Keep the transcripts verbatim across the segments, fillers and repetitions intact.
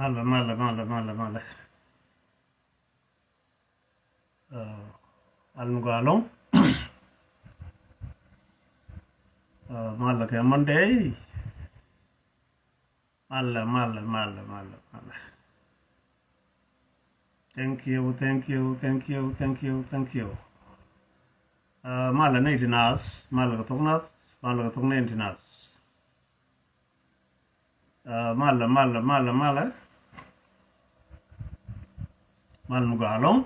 Malɛ, malɛ, malɛ, malɛ, malɛ. Ɛ, al mi gɔaa ɛlɔ̱ŋ. Ɛ, malɛ kɛ Monday. Malɛ, malɛ, malɛ, malɛ, malɛ. Thank you, thank you, thank you, thank you, thank you. Ɛ, malɛ nɛy ti naath, malɛ kɛ thok nath, malɛ kɛ thok nɛy ti naath. Ɛ, malɛ, malɛ, malɛ, malɛ. Malɛ mi gɔaa ɛlɔ̱ŋ.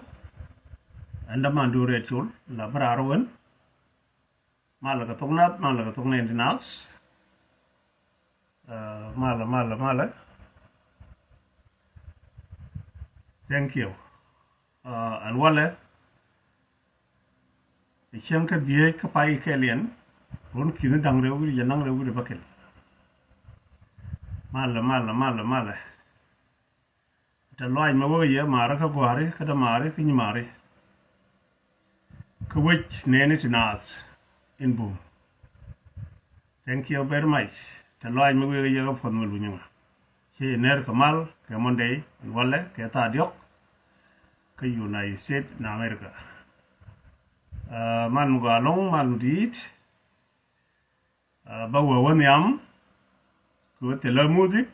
Ɛn dämandu Rɛt Col, la bä raar wen. Malɛ kɛ thok nath, malɛ kɛ thok nɛy ti naath. Ɛ, malɛ, malɛ, malɛ. Thank you. Ɛ, ɛn walɛ. Cäŋ kä dhieec kä pay kɛɛliɛn, ruɔ̱n ki̱ni da̱ŋ rɛw wi̱cdɛ jiɛn da̱ŋ rɛw wi̱cdɛ bäkɛl. Malɛ, malɛ, malɛ, malɛ. Tɛ lɔaac mɛ wä kä yɛ maari kä gua̱a̱ri kä dämaari kä nyimaari. Kä wec nɛɛni ti naath in bum. Thank you very much. Tɛ lɔaac mi wëë kä yɛ kä puɔ̱th mi luny ŋa. Ci yɛ ner kɛ mal kɛ Monday in walɛ kɛ thaa diɔ̱k kä United States in America. Ɛ, mal mi gɔaa ɛlɔ̱ŋ, mal mi di̱i̱t. Ɛ, bä wee wä nhiam kɛ wä thilɛ music.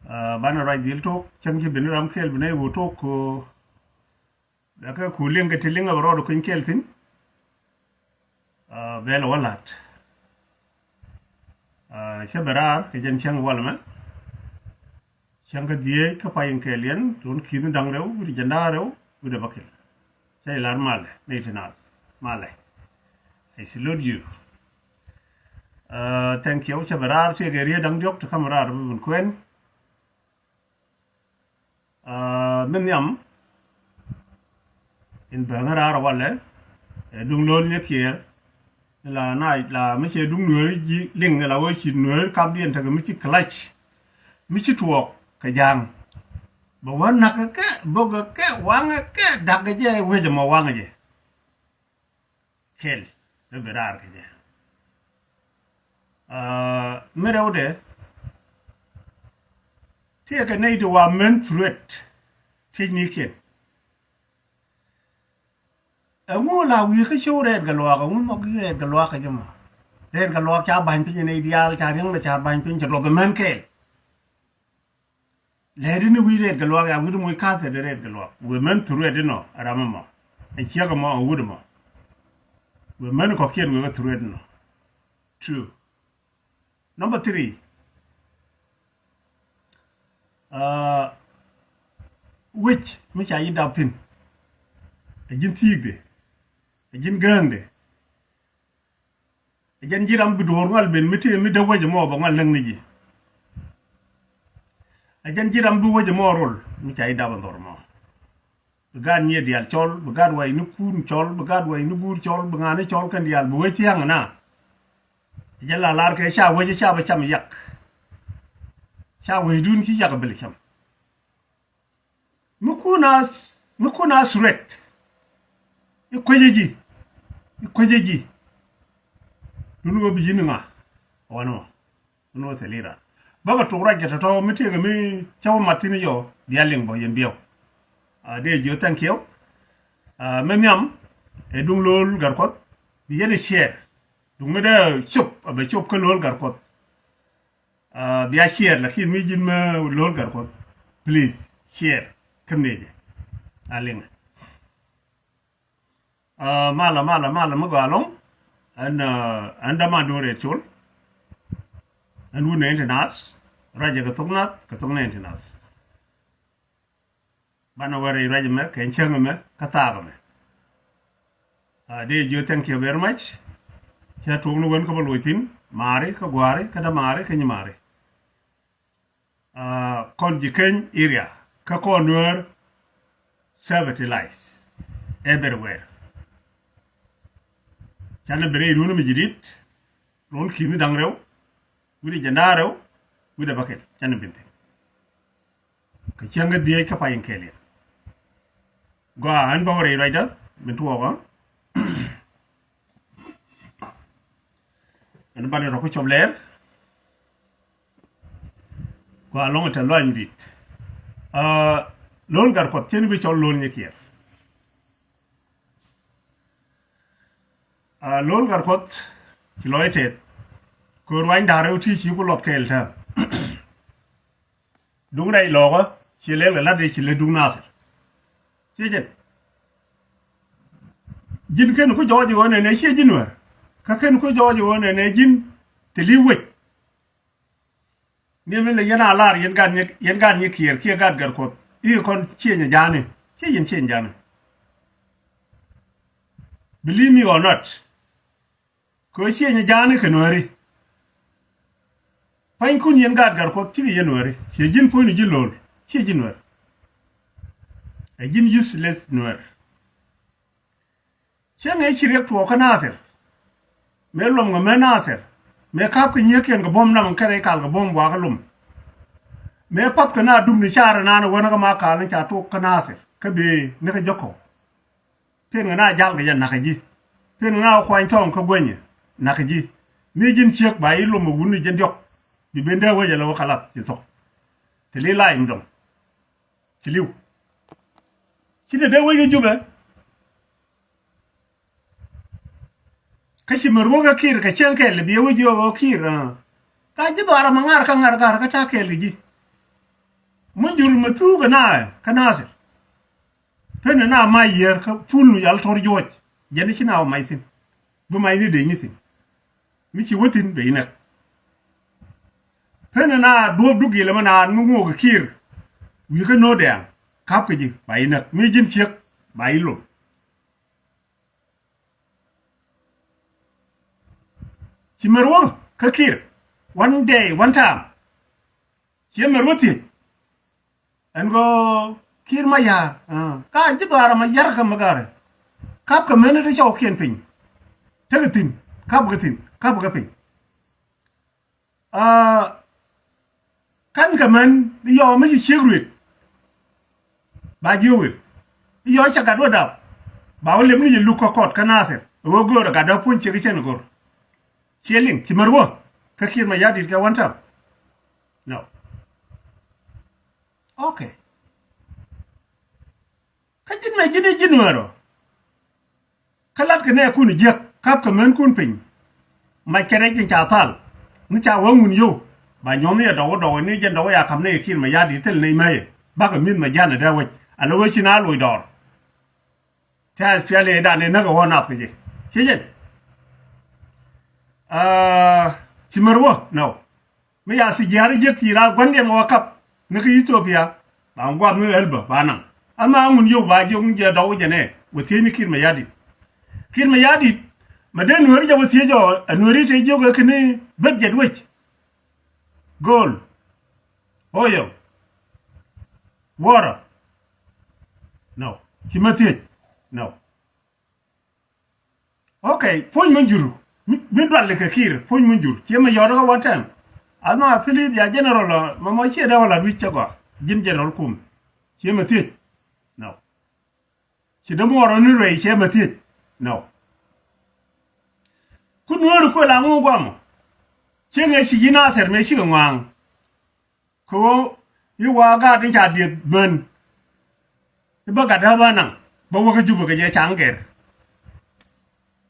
Ɛ, banɛ ruac dhil tok cäŋ ci ben ram kɛl bi nɛy wä tok kɛ Bɛ kɛ ku liŋ kɛ ti liŋ ɛ bɛ rɔɔd kuny kɛɛl thi̱n. Ɛ, bɛ lɛ wä la̱t. Ɛ, cä bɛ raar kɛ jɛn cäŋ walɛ mɛ. Cäŋ kä dhieec kä pay in kɛɛliɛn, ruɔ̱n ki̱ni da̱ŋ rɛw wi̱cdɛ jiɛn da̱ŋ rɛw wi̱cdɛ bäkɛl. Cä jɛ lar malɛ nɛy ti naath, malɛ. I salute you. Ɛ, thank you, cä bɛ raar, tëëkɛ riet da̱ŋ diɔ̱k ti ka̱m raar bi ben kuɛn. Ɛ, mi nhiam in bäŋä raar walɛ, ɛ, duŋ lo̱l nyɛ kiɛɛr. La na la mi cɛ duŋ nueeri ji̱ liŋ la wee ci nueeri kapdiɛn tekɛ mi ci kɛ lac. Mi ci tuɔɔk kɛ ja̱a̱ŋ. Bɛ wä na̱k kɛ, bök kɛ, waŋ kɛ, da̱k kɛ jɛ wec ɛmɔ waŋ jɛ. Kɛl bɛ bi raar kɛ jɛ. Ɛ, mi rɛwdɛ tëëkɛ nɛy ti wa män threat. Tiecnikiɛn. Ɛŋu la wi̱i̱ kä cio̱w rɛɛt kɛ luaak, ɛŋu nhɔk wi̱i̱ rɛɛt kɛ luaak kɛ jɛ mɔ? Rɛɛt kɛ luaak ca ba̱ny piny ɛ nɛy diaal, ca riäŋdɛ ca ba̱ny piny, cɛ duɔth ɛ män kɛɛl. Lɛɛt in wi̱i̱ rɛɛt kɛ luaak ya wi̱i̱ moc ka̱thɛ dee rɛɛt kɛ luaak. Wëë män threat inɔ ɛ ram ɛmɔ. Ɛ ciek ɛmɔ ɛ wut ɛmɔ. Wëë män kɔ̱kiɛn wëë kä threat inɔ. Two. Number three. Ɛ, wec mi ca yi dap thi̱n. Ɛ ji̱n thiikdɛ. Ɛ ji̱n gääŋdɛ. Ɛ jɛn ji̱ ram bi duɔ̱ɔ̱r ŋɔl ben mi tëë mi dee wec ɛmɔ bɛ ŋɔl näk ni ji̱. Ɛ jɛn ji̱ ram bi wec ɛmɔ rol mi ca ji̱ dap ɛn dhɔr ɛmɔ. Bi gaat nyiet diaal cɔl, bi gaat wac ni kuun cɔl, bi gaat wac ni guur cɔl, bi ŋa̱a̱n ni cɔl kɛn diaal bi wec thia̱a̱ŋ ɛna. Ɛ jɛn la lar kɛ ca wec ca bɛ cam yak. Ca wecdun ci yak ɛ bi lɛ cam. Mi kun a, mi kun a threat. I̱ kuecä ji̱. I̱ kuecä ji̱. Dun wä bi ji̱n ŋa. Wanɔ. Dun wä thil ira. Bä kɛ tuk ruac kɛ tɔ̱tɔ̱ mi tiɛkɛ mi cä wä mat thi̱n yɔ. Bia liŋ bä yɛn biɛw. A dee jiö thank you. A mi nhiam. Ɛ duŋ lo̱l Gatkuɔth. Bi yɛn i̱ share. Duŋ mi dee cop a bɛ cop kä lo̱l Gatkuɔth. A bia share lakin mi ji̱n mä lo̱l Gatkuɔth. Please share. Kä nɛy jɛ. A liŋɛ. A malɛ, malɛ, malɛ mi gɔaa ɛlɔ̱ŋ. Ɛn, a, ɛn dämandu Rɛt Col. Ɛn wut nɛy ti naath. Ruacɛ kɛ thok nath, kɛ thok nɛy ti naath. Banɛ wä rɛy ruac ɛmɛ kɛ cäŋ ɛmɛ kä thaak ɛmɛ. A dee jiö thank you very much. Cä tuɔɔk ni wän kä bä loc thi̱n maari kä gua̱a̱ri kä dämaari kä nyimaari. A kɔn ji̱ keny area kä kɔn Nuäär. Safety lights everywhere. Canɛ bi rɛy run mi ji̱ di̱t. Run ki̱ni da̱ŋ rɛw. Wi̱cdɛ jiɛn da̱ŋ rɛw. Wi̱cdɛ bäkɛl canɛ bi thi̱n. Kɛ cäŋ kɛ dhieec kä pay in kɛɛliɛn. Gɔaa ɛn bä wä rɛy ruacdä min tuɔɔkä. Ɛn banɛ rɔ ku cop lɛɛr. Ba lɔŋ tɛ lɔany dit. Aa, Lo̱l Gatkuɔth cɛn bi cɔl Lo̱l Nyikiɛr. Aa, Lo̱l Gatkuɔth ci lɔc tɛth. Kɛ ruany da̱r rɛw ti ci ku lɔth kɛɛl tääm. Duŋ rɛy lɔɔkä ci lɛl kɛ lat i̱ ci lɛ duŋ Nathir. Ci jɛn ji̱n ken ku jɔɔc i̱ ɣöö nɛnɛ ciɛ ji̱n wär. Kä ken ku jɔɔc i̱ ɣöö nɛnɛ ji̱n thil i̱ wec. Ni mi lɛ yɛn a lar yɛn gat Nyi, yɛn gat Nyikiɛr kiɛ gat Gatkuɔth i̱ kɔn cieny ja̱a̱ni. Ciɛ yɛn cieny ja̱a̱ni. Believe me or not. Kɛ ɣöö cieny ja̱a̱ni kɛ Nuääri. Pua̱nykun yɛn gat Gatkuɔth cikɛ yɛn Nuääri. Ciɛ ji̱n puɔ̱nyni ji̱ Lo̱l. Ciɛ ji̱n Nuäär. Ɛ ji̱n useless Nuäär. Cä ŋäc ci riɛk tuɔɔk kä Nathir. Mëë luɔm ŋä mɛ Nathir. Mëë ka̱p kɛ nyiëëkiɛn kɛ buɔ̱m nam kɛ rɛy kal kɛ buɔ̱m buakä lom. Mëë path kɛ na dum ni carɛ naan wänä kä ma kal ni ca tuɔɔk kä Nathir kä bëë ni kä jɔkɔw. Pen kɛ na jal kɛ jɛ nakä ji̱. Pen kɛ na kuany tɔŋ kä guɛnyɛ nakä ji̱. Mi ji̱n ciek ba i̱ lom ɛ wun ni jɛn diɔk. Bi ben dee wec ɛ lɛ wä kɛ lath ci thok. Thil i̱ lac mi dɔŋ. Ci li̱w. Ci te dee wec kɛ Jubɛ. Kä ci mär wä kä Kiir kɛ cäŋ kɛl bi wä jiök ɣöö Kiir, aa. Ka ji̱ dhɔaar ɛmɛ ŋa̱r kä ŋa̱r gat kä ta̱a̱ kɛl kɛ ji̱. Mi jur mɛ thuuk ɛ na kä Nathir. Pen ɛ na mac yiër kä pul nu yal to̱r juɔc. Jɛn i̱ ci na wä mac thi̱n. Bi mac ni dee nyi thi̱n. Mi ci wä thi̱n bɛ yi näk. Pen ɛ na duɔ̱ɔ̱p duk gilɛ mɛ naan mi ŋuɔk kɛ Kiir. Wi̱i̱ kä no̱o̱dɛɛŋ ka̱p kɛ ji̱ ba yi näk mi ji̱n ciek ba yi lom. Ci mär wä kä Kiir. One day, one time. Ciɛ mär wä thiec. Ɛn ɣöö Kiir Mayaar, aa, ka ji̱ dhɔaar ɛmɛ yar kä mi garɛ. Ka̱p kɛ män ti cɔwkiɛn piny. Tekɛ thi̱n, ka̱p kɛ thi̱n, ka̱p kɛ piny. Aa, ka̱n kɛ män i̱ yɔw mi ci ciek ruet. Ba jiök wël i̱ yɔw ca gat wä dap. Ba wä lep ni jɛ luk kä kɔt kä Nathir ɛ wä go̱o̱r ɛ gat dap puɔ̱ny ciek i̱ cɛn go̱o̱r. Ciɛ liŋ ci mär wä kä Kiir Mayardit kɛ one time. No. Okay. Kä ji̱n mɛ ji̱n i̱ ji̱n Nuäär ɔ. Kä latkɛ nɛɛkun jiäk ka̱pkɛ mänkun piny. Mac kɛ rɛc in ca thal ni ca wä ŋun yio̱w. Ba nyuɔ̱th ni jɛ dɔk wä dɔk ni jɛn dɔk wä ya ka̱m ni jɛ Kiir Mayardit thil ni mäyɛ. Bakɛ mi̱th mɛ ja̱n ɛ dee wec a lo̱ wec ci na loc dɔɔr. Tɛ̈ piali dan in näk ɛ wä nath kɛ jɛ. Ci jɛn. Aa, ci mär wä nɔ. Mi ya si jiaari jiäk ci ra gua̱ndiɛn wä kap ni kä Ethiopia. Ba ŋuam ni ɣäl bä ba naŋ. Ama ŋun yio̱w ba jiök ni jɛ dɔw jɛ nɛ wä thiec ni Kiir Mayardit. Kiir Mayardit mɛ dee Nuääri jɛ wä thiec ɔ ɛ Nuääri te jiök ɛ kini beth jɛ duec. Go̱o̱l. Oil. Water. No. Ci mɛ thiec. No. Okay, puɔ̱ny mi jur. Mi, mi dual kɛ Kiir, puɔ̱ny mi jur. Ciɛ mɛ yɔt kä wä tɛm. Ath ma pi̱li̱th ya general, mɛ mɔ ciɛ dee wä la dui̱c cɛ gɔaa. Ji̱n general kum. Ciɛ mɛ thiec. No. Ci dee muɔɔr ni ruɛy ciɛ mɛ thiec. No. Ku Nuääri kuɛ la ŋu guamɔ. Ciɛ ŋɛ ci ji̱ Nathir mɛ cikɛ ŋuaŋ. Kɛ ɣöö i̱ wa gaat in ca dieth män. I̱ bä gat däp a naŋ bä wä kä Jubɛ kɛ jɛ caŋ gɛr.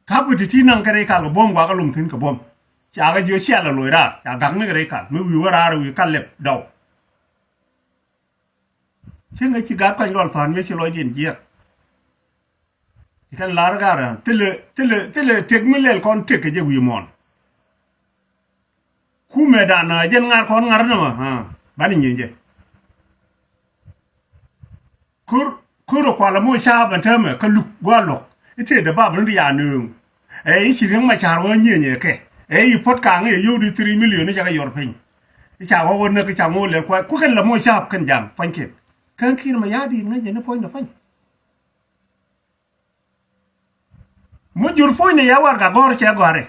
Ka̱pkɛ ti̱ti̱ naŋ kɛ rɛy kal kɛ buɔ̱m guakä lom thi̱n kɛ buɔ̱m. Ca kɛ jiö cial a loc raar ca gak ni kɛ rɛy kal mi wi̱i̱ wä raar wi̱i̱ kal lɛp dɔw. Cieŋ ɛ ci gat kuany luɔl tha̱a̱n mi ci lɔcdiɛn jiɛk. Ci kɛn lar garɛ thilɛ, thilɛ, thilɛ tëk mi lɛl kɔn tëk kɛ jɛ wi̱i̱ muɔ̱ɔ̱n. Kumɛ dan a jɛn ŋa̱r kɔn ŋa̱r ni mɔ, aa, banɛ nyieny jɛ. Kör, kör ɛ kual ɛ moc ca̱a̱p ɛn täämɛ kä luk gua̱a̱r luɔ̱k. I̱ tëë dee bap ni ri ya nööŋ. Ɛ i̱ ci Riek Machar wä nyieny ɛ kɛ. Ɛ i̱ puɔ̱t ka̱a̱ŋ i̱ ɛ yio̱w di three million i̱ ca kɛ yɔr piny. I̱ ca wä wä näk i̱ ca ŋo̱o̱k lɛl kua̱c. Ku kɛn la moc ca̱a̱p kɛn ja̱a̱ŋ pua̱nykiɛn. Kɛn Kiir Mayardit ŋäc ɛn i̱ puɔ̱nydɛ pua̱ny. Mi jur puɔ̱nyni yɛ warɛgak gɔ̱r cɛ gɔ̱a̱ri.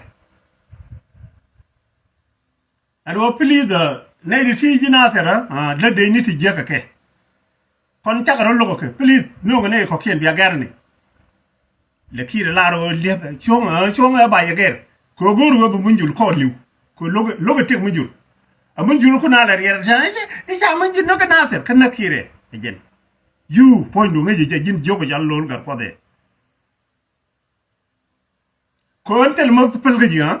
Ɛn ɣöö pi̱li̱th, ɛ, nɛy ti ti ji̱ Nathir, ɛ, lät dee ni ti jiäk kɛ kɛ. Kɔn cakɛ rɔ lo̱k kɛ pi̱li̱th nööŋɛ nɛy kɔ̱kiɛn bia gɛrni. Lɛ Kiir lar ɣöö li̱ep, ɛ, cuɔ̱ŋ, ɛ, cuɔ̱ŋ ɛ ba yɛ gɛr. Kɛ ɣöö go̱o̱r ɣöö bi mi jur kɔɔr li̱w. Kɛ ɣöö lo̱k, lo̱k ɛ tëk mi jur. Amin jur kun a la riɛr tɛn i̱ ca min ji̱ näk kä Nathir kä näk Kiir ɛ jɛn. Yu puɔ̱nydu ŋäc jɛ ji̱n jiök jal lo̱l gat kuɔth ɛ. Kö ɣän thil mä päl kä ji̱ ɣä.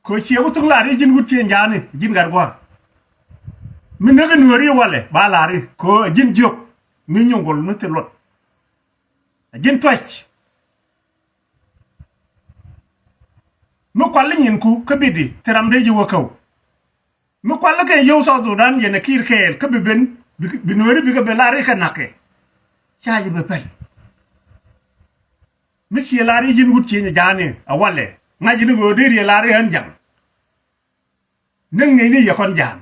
Kö ciɛ wä thuk lar i̱ ji̱n wut ciɛ ja̱a̱ni ji̱n gat gua̱a̱r. Mi näk i̱ nuääri walɛ ba lar i̱ kö ji̱n jiök mi nyuŋ gol mi thil luɔt. Ji̱n tuac. Mi kual i̱ nyinku kä bidi thil ram dee ji̱ wä käw. Mi kual kɛ yio̱w South Sudan yɛn ɛ Kiir kɛɛl kä bi ben bi nuääri bikɛ ben lar i̱ kɛ na̱kɛ. Ca ji̱ bɛ pɛl. Mi ciɛ lar i̱ ji̱n wut cieny ja̱a̱ni a walɛ ŋa̱c ji̱n i̱ ɣöö dee riɛ lar i̱ ɣän ja̱ŋ. Näk ŋi̱eecni yɛ kɔn ja̱a̱n.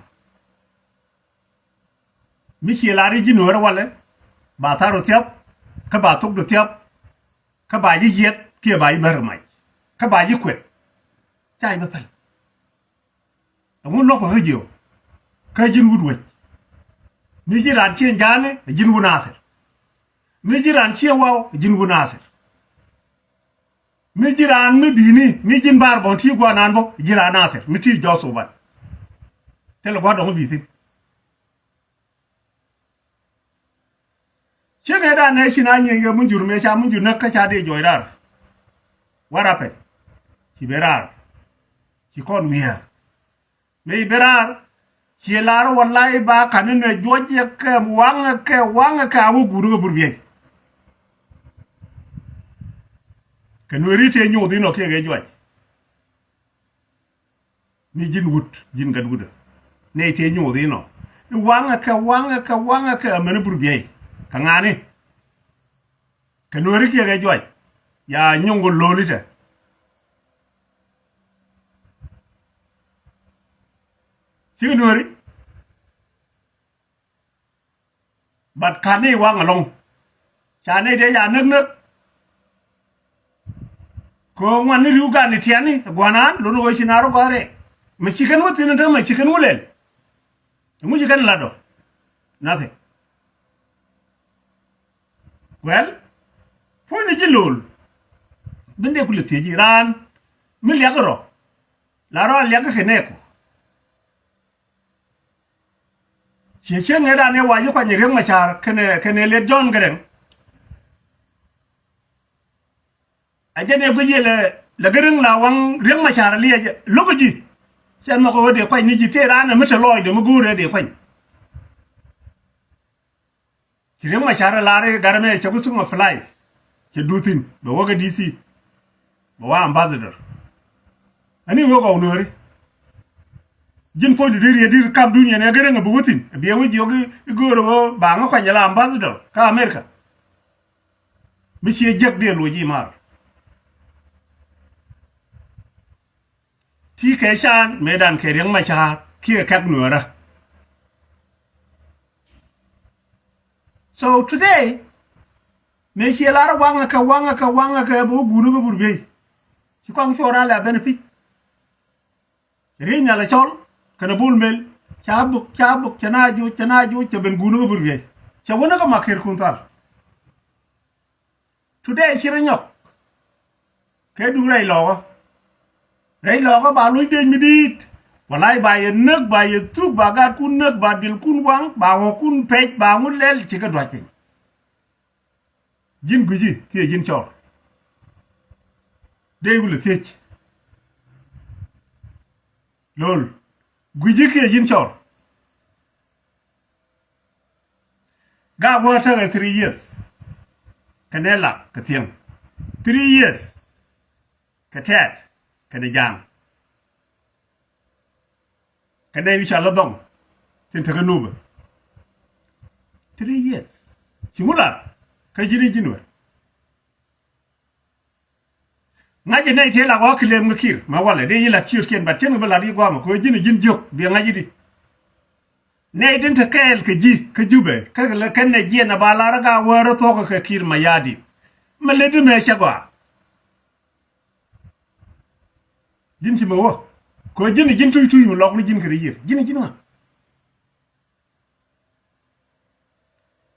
Mi ciɛ lar i̱ ji̱ nuäärä walɛ ba tha̱r ɔ thia̱p kä ba thok dɔ thia̱p kä ba ji̱ yiɛth kiɛ ba ji̱ bär mac kä ba ji̱ kuɛth. Ca ji̱ bä päl. Ɛŋu lɔk kɛ kä jiɔ kä ji̱n wut wec. Mi ji̱ raan ciɛ ja̱a̱ni ji̱n wut Nathir. Mi ji̱ raan ciɛ waw ji̱n wut Nathir. Mi ji̱ raan mi bi̱i̱ni mi ji̱n baar bɔ̱n ti guanan bä ji̱ raan Nathir mi ti jɔk Suban. Thilɛ gua̱a̱r dɔ̱ŋ bi thi̱n. Cieŋɛ dan nɛ ci na nyieny kɛ mi jur mëë ca mi jur näk kä ca dee juɔc raar. What happened? Ci ben raar. Ci kɔn wi̱i̱. Mëë ci ben raar. Ci lar walay ba ka̱n ni nɛ juɔc yɛ kɛ waŋɛ kɛ waŋɛ kɛ a wä guur kä Burbiey. Kɛ nueri tëë nyoth inɔ kiɛ kɛ juac. Ni ji̱n wut ji̱n gat wut. Nɛy tëë nyoth inɔ i̱ waŋɛ kɛ waŋɛ kɛ waŋɛ kɛ amäni Burbiey. Kɛ ŋa̱ni. Kɛ nueri kiɛ kɛ juac. Ya nyoŋ kɛ lo̱l itɛ. Cikɛ nueri. But ka̱n ni waŋ ɛlɔ̱ŋ. Ca nɛy dee ca näk näk. Kɛ ŋuan ni ri̱w gan ni tiani guanan luni wä ci na rɔ gɔ̱rɛ. Mɛ ci kɛn wä thi̱n in te mɛ ci kɛn wä lɛl. Ɛŋu ci kɛn lat ɔ. Nothing. Well, puɔ̱ny ni ji̱ lo̱l. Bin dee kulɛ thiec ji̱ raan mi liak rɔ. La rɔ liak kɛ nɛɛku. Ciɛ cieŋ ëë dan ëë wac i̱ kuany Riek Machar kɛnɛ kɛnɛ Liet John Garang. A jɛn ëë guic yɛ lɛ lɛ Garang la waŋ Riek Machar liɛc lo̱k ji̱. Cɛ nhɔk ɣöö dee kuany ni ji̱ tëë raan ɛ mi te lɔɔcdɛ mi go̱o̱rɛ dee kuany. Ci Riek Machar ɛ lar i̱ gat ɛmɛ cɛ ku thuk ma flies. Cɛ duth thi̱n bɛ wä kä D C. Bɛ wä ambassador. Ani wä gɔw nuääri. Ji̱n puɔ̱nydu dee riet di̱t kam dunia ni ɛ Garang ɛ bi wä thi̱n ɛ bi ɛ wä jiök i̱ göörä wä ba ŋä kuany jɛ la ambassador kä America. Mi ciɛ jiäk diɛ loc i̱ mar. Ti kɛ can mëë dan kɛ Riek Machar kiɛ kɛk nuäärä. So today mëë ciɛ lar waŋä kɛ waŋä kɛ waŋä kɛ bä wä guuni kä Burbiey. Ci kɔaŋ cuɔr a lɛ ben pi̱c. Riey nhial a cɔl kɛnɛ Bol Mel ca buk ca buk cɛ na juc cɛ na juc cɛ ben guuni kä Burbiey. Cɛ wä ni kä Makɛr Kun Thal. Today ci rɛ nyɔk. Kɛ duŋ rɛy lɔkä. Rɛy lɔkä ba luny dec mi di̱i̱t. Walay ba yɛ näk ba yɛ thuk ba gaatkun näk ba dilkun waŋ ba ɣɔ̱kun pɛc ba ŋut lɛl ci kɛ duac piny. Ji̱n gui̱ci kiɛ ji̱n cɔr. Dee wulɛ thiec. Lo̱l gui̱ci kiɛ ji̱n cɔr. Gak wä tekɛ three years. Kɛnɛ lak kɛ thiäŋ. Three years. Kɛ tɛt kɛnɛ ja̱a̱ŋ. Kɛnɛ wi̱c ca lä dhɔŋ. Tin tekɛ nupä. Three years. Ci ŋu lar kä ji̱n i̱ ji̱n wä. Ŋa̱c jɛ nɛy tëë lak ɣɔ̱k kɛ lëëm ŋä Kiir mɛ walɛ dee yi lat ciötkiɛn bat cien kɛ bi lat yi gua̱a̱mɛ kɛ ɣöö ji̱n ji̱n jiök biɛ ŋa̱c i̱di. Nɛy tin te kɛɛl kɛ ji̱ kä Jubɛ kä kɛn nɛ jiɛn ɛ ba lar ɛ Gak Wäär ɛ thuɔ̱k kɛ Kiir Mayardit. Mɛ lät di mɛ cɛ gɔaa. Ji̱n ci mɛ wä kɛ ɣöö ji̱n ji̱n tuc tuc mi lɔk ni ji̱n kɛ rɛy yiër ji̱n ji̱n ŋa.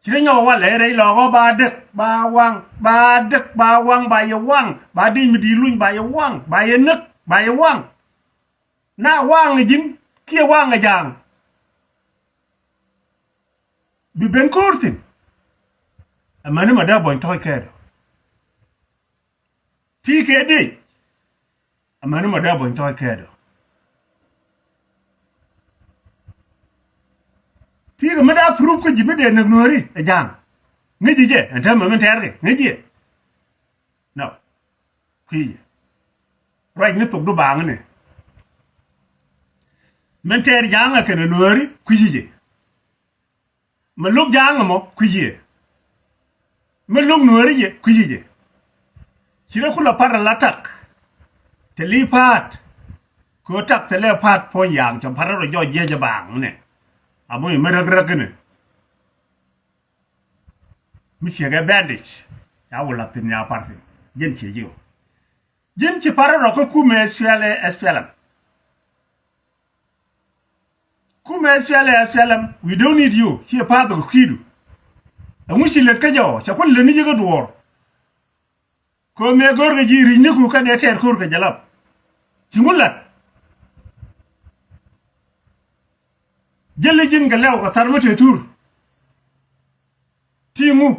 Ci rɛ nyɔk walɛ rɛy lɔkɔ ba dek ba waŋ ba dek ba waŋ ba yɛ waŋ ba dec mi di̱i̱t luny ba yɛ waŋ ba yɛ näk ba yɛ waŋ. Na waŋ ji̱n kiɛ waŋ ɛ ja̱a̱ŋ. Bi ben ko̱o̱r thi̱n. Amäni ma dee buɔ̱ny tɔ̱ɔ̱c kɛɛdɔ. Ti kɛ dec. Amäni ma dee buɔ̱ny tɔ̱ɔ̱c kɛɛdɔ. Ti kɛ mi daa proof kä ji̱ mi dee näk Nuääri ɛ ja̱a̱ŋ. Ŋäci jɛ ɛn täämɛ min tɛɛr kɛ ŋäci jɛ. No. Kui̱ jɛ. Ruac ni thok du baaŋ ni. Min tɛɛr ja̱a̱ŋ ɛ kɛnɛ Nuääri kui̱ jɛ. Mi lo̱k ja̱a̱ŋ ɛmɔ kui̱ jɛ. Mi lo̱k Nuääri jɛ kui̱ jɛ. Ci rɛ kulɛ pa̱t ala tak. Te li̱i̱ pa̱a̱t. Kɛ ɣöö tak thilɛ pa̱a̱t puɔ̱ny ya̱a̱ŋ cɛ pa̱t rɔ jɔɔc jiɛc ɛ baaŋ ni. Amoc mi räk räk ni. Mi ciek ɛ bandage. Ya wä la̱th thi̱n ya pa̱r thi̱n. Ji̱n ciec ji̱ ɣöö ji̱n ci pa̱r rɔ kä kumɛ S P L A, S P L M. Kumɛ S P L A, S P L M, we don't need you. Ciɛ pa̱a̱th ɔ ki̱i̱du. Ɛŋu ci lät kä jɛ ɔ cɛ kuän lät ni ji̱ kä duɔ̱ɔ̱r. Kɛ ɣöö mëë go̱rkɛ ji̱ ri̱cniku kɛnɛ tɛɛr ko̱r kɛ jɛ lap. Ci ŋu la̱t? Jäli ji̱n kɛ lɛw kɛ thar mi te tuur. Ti ŋu?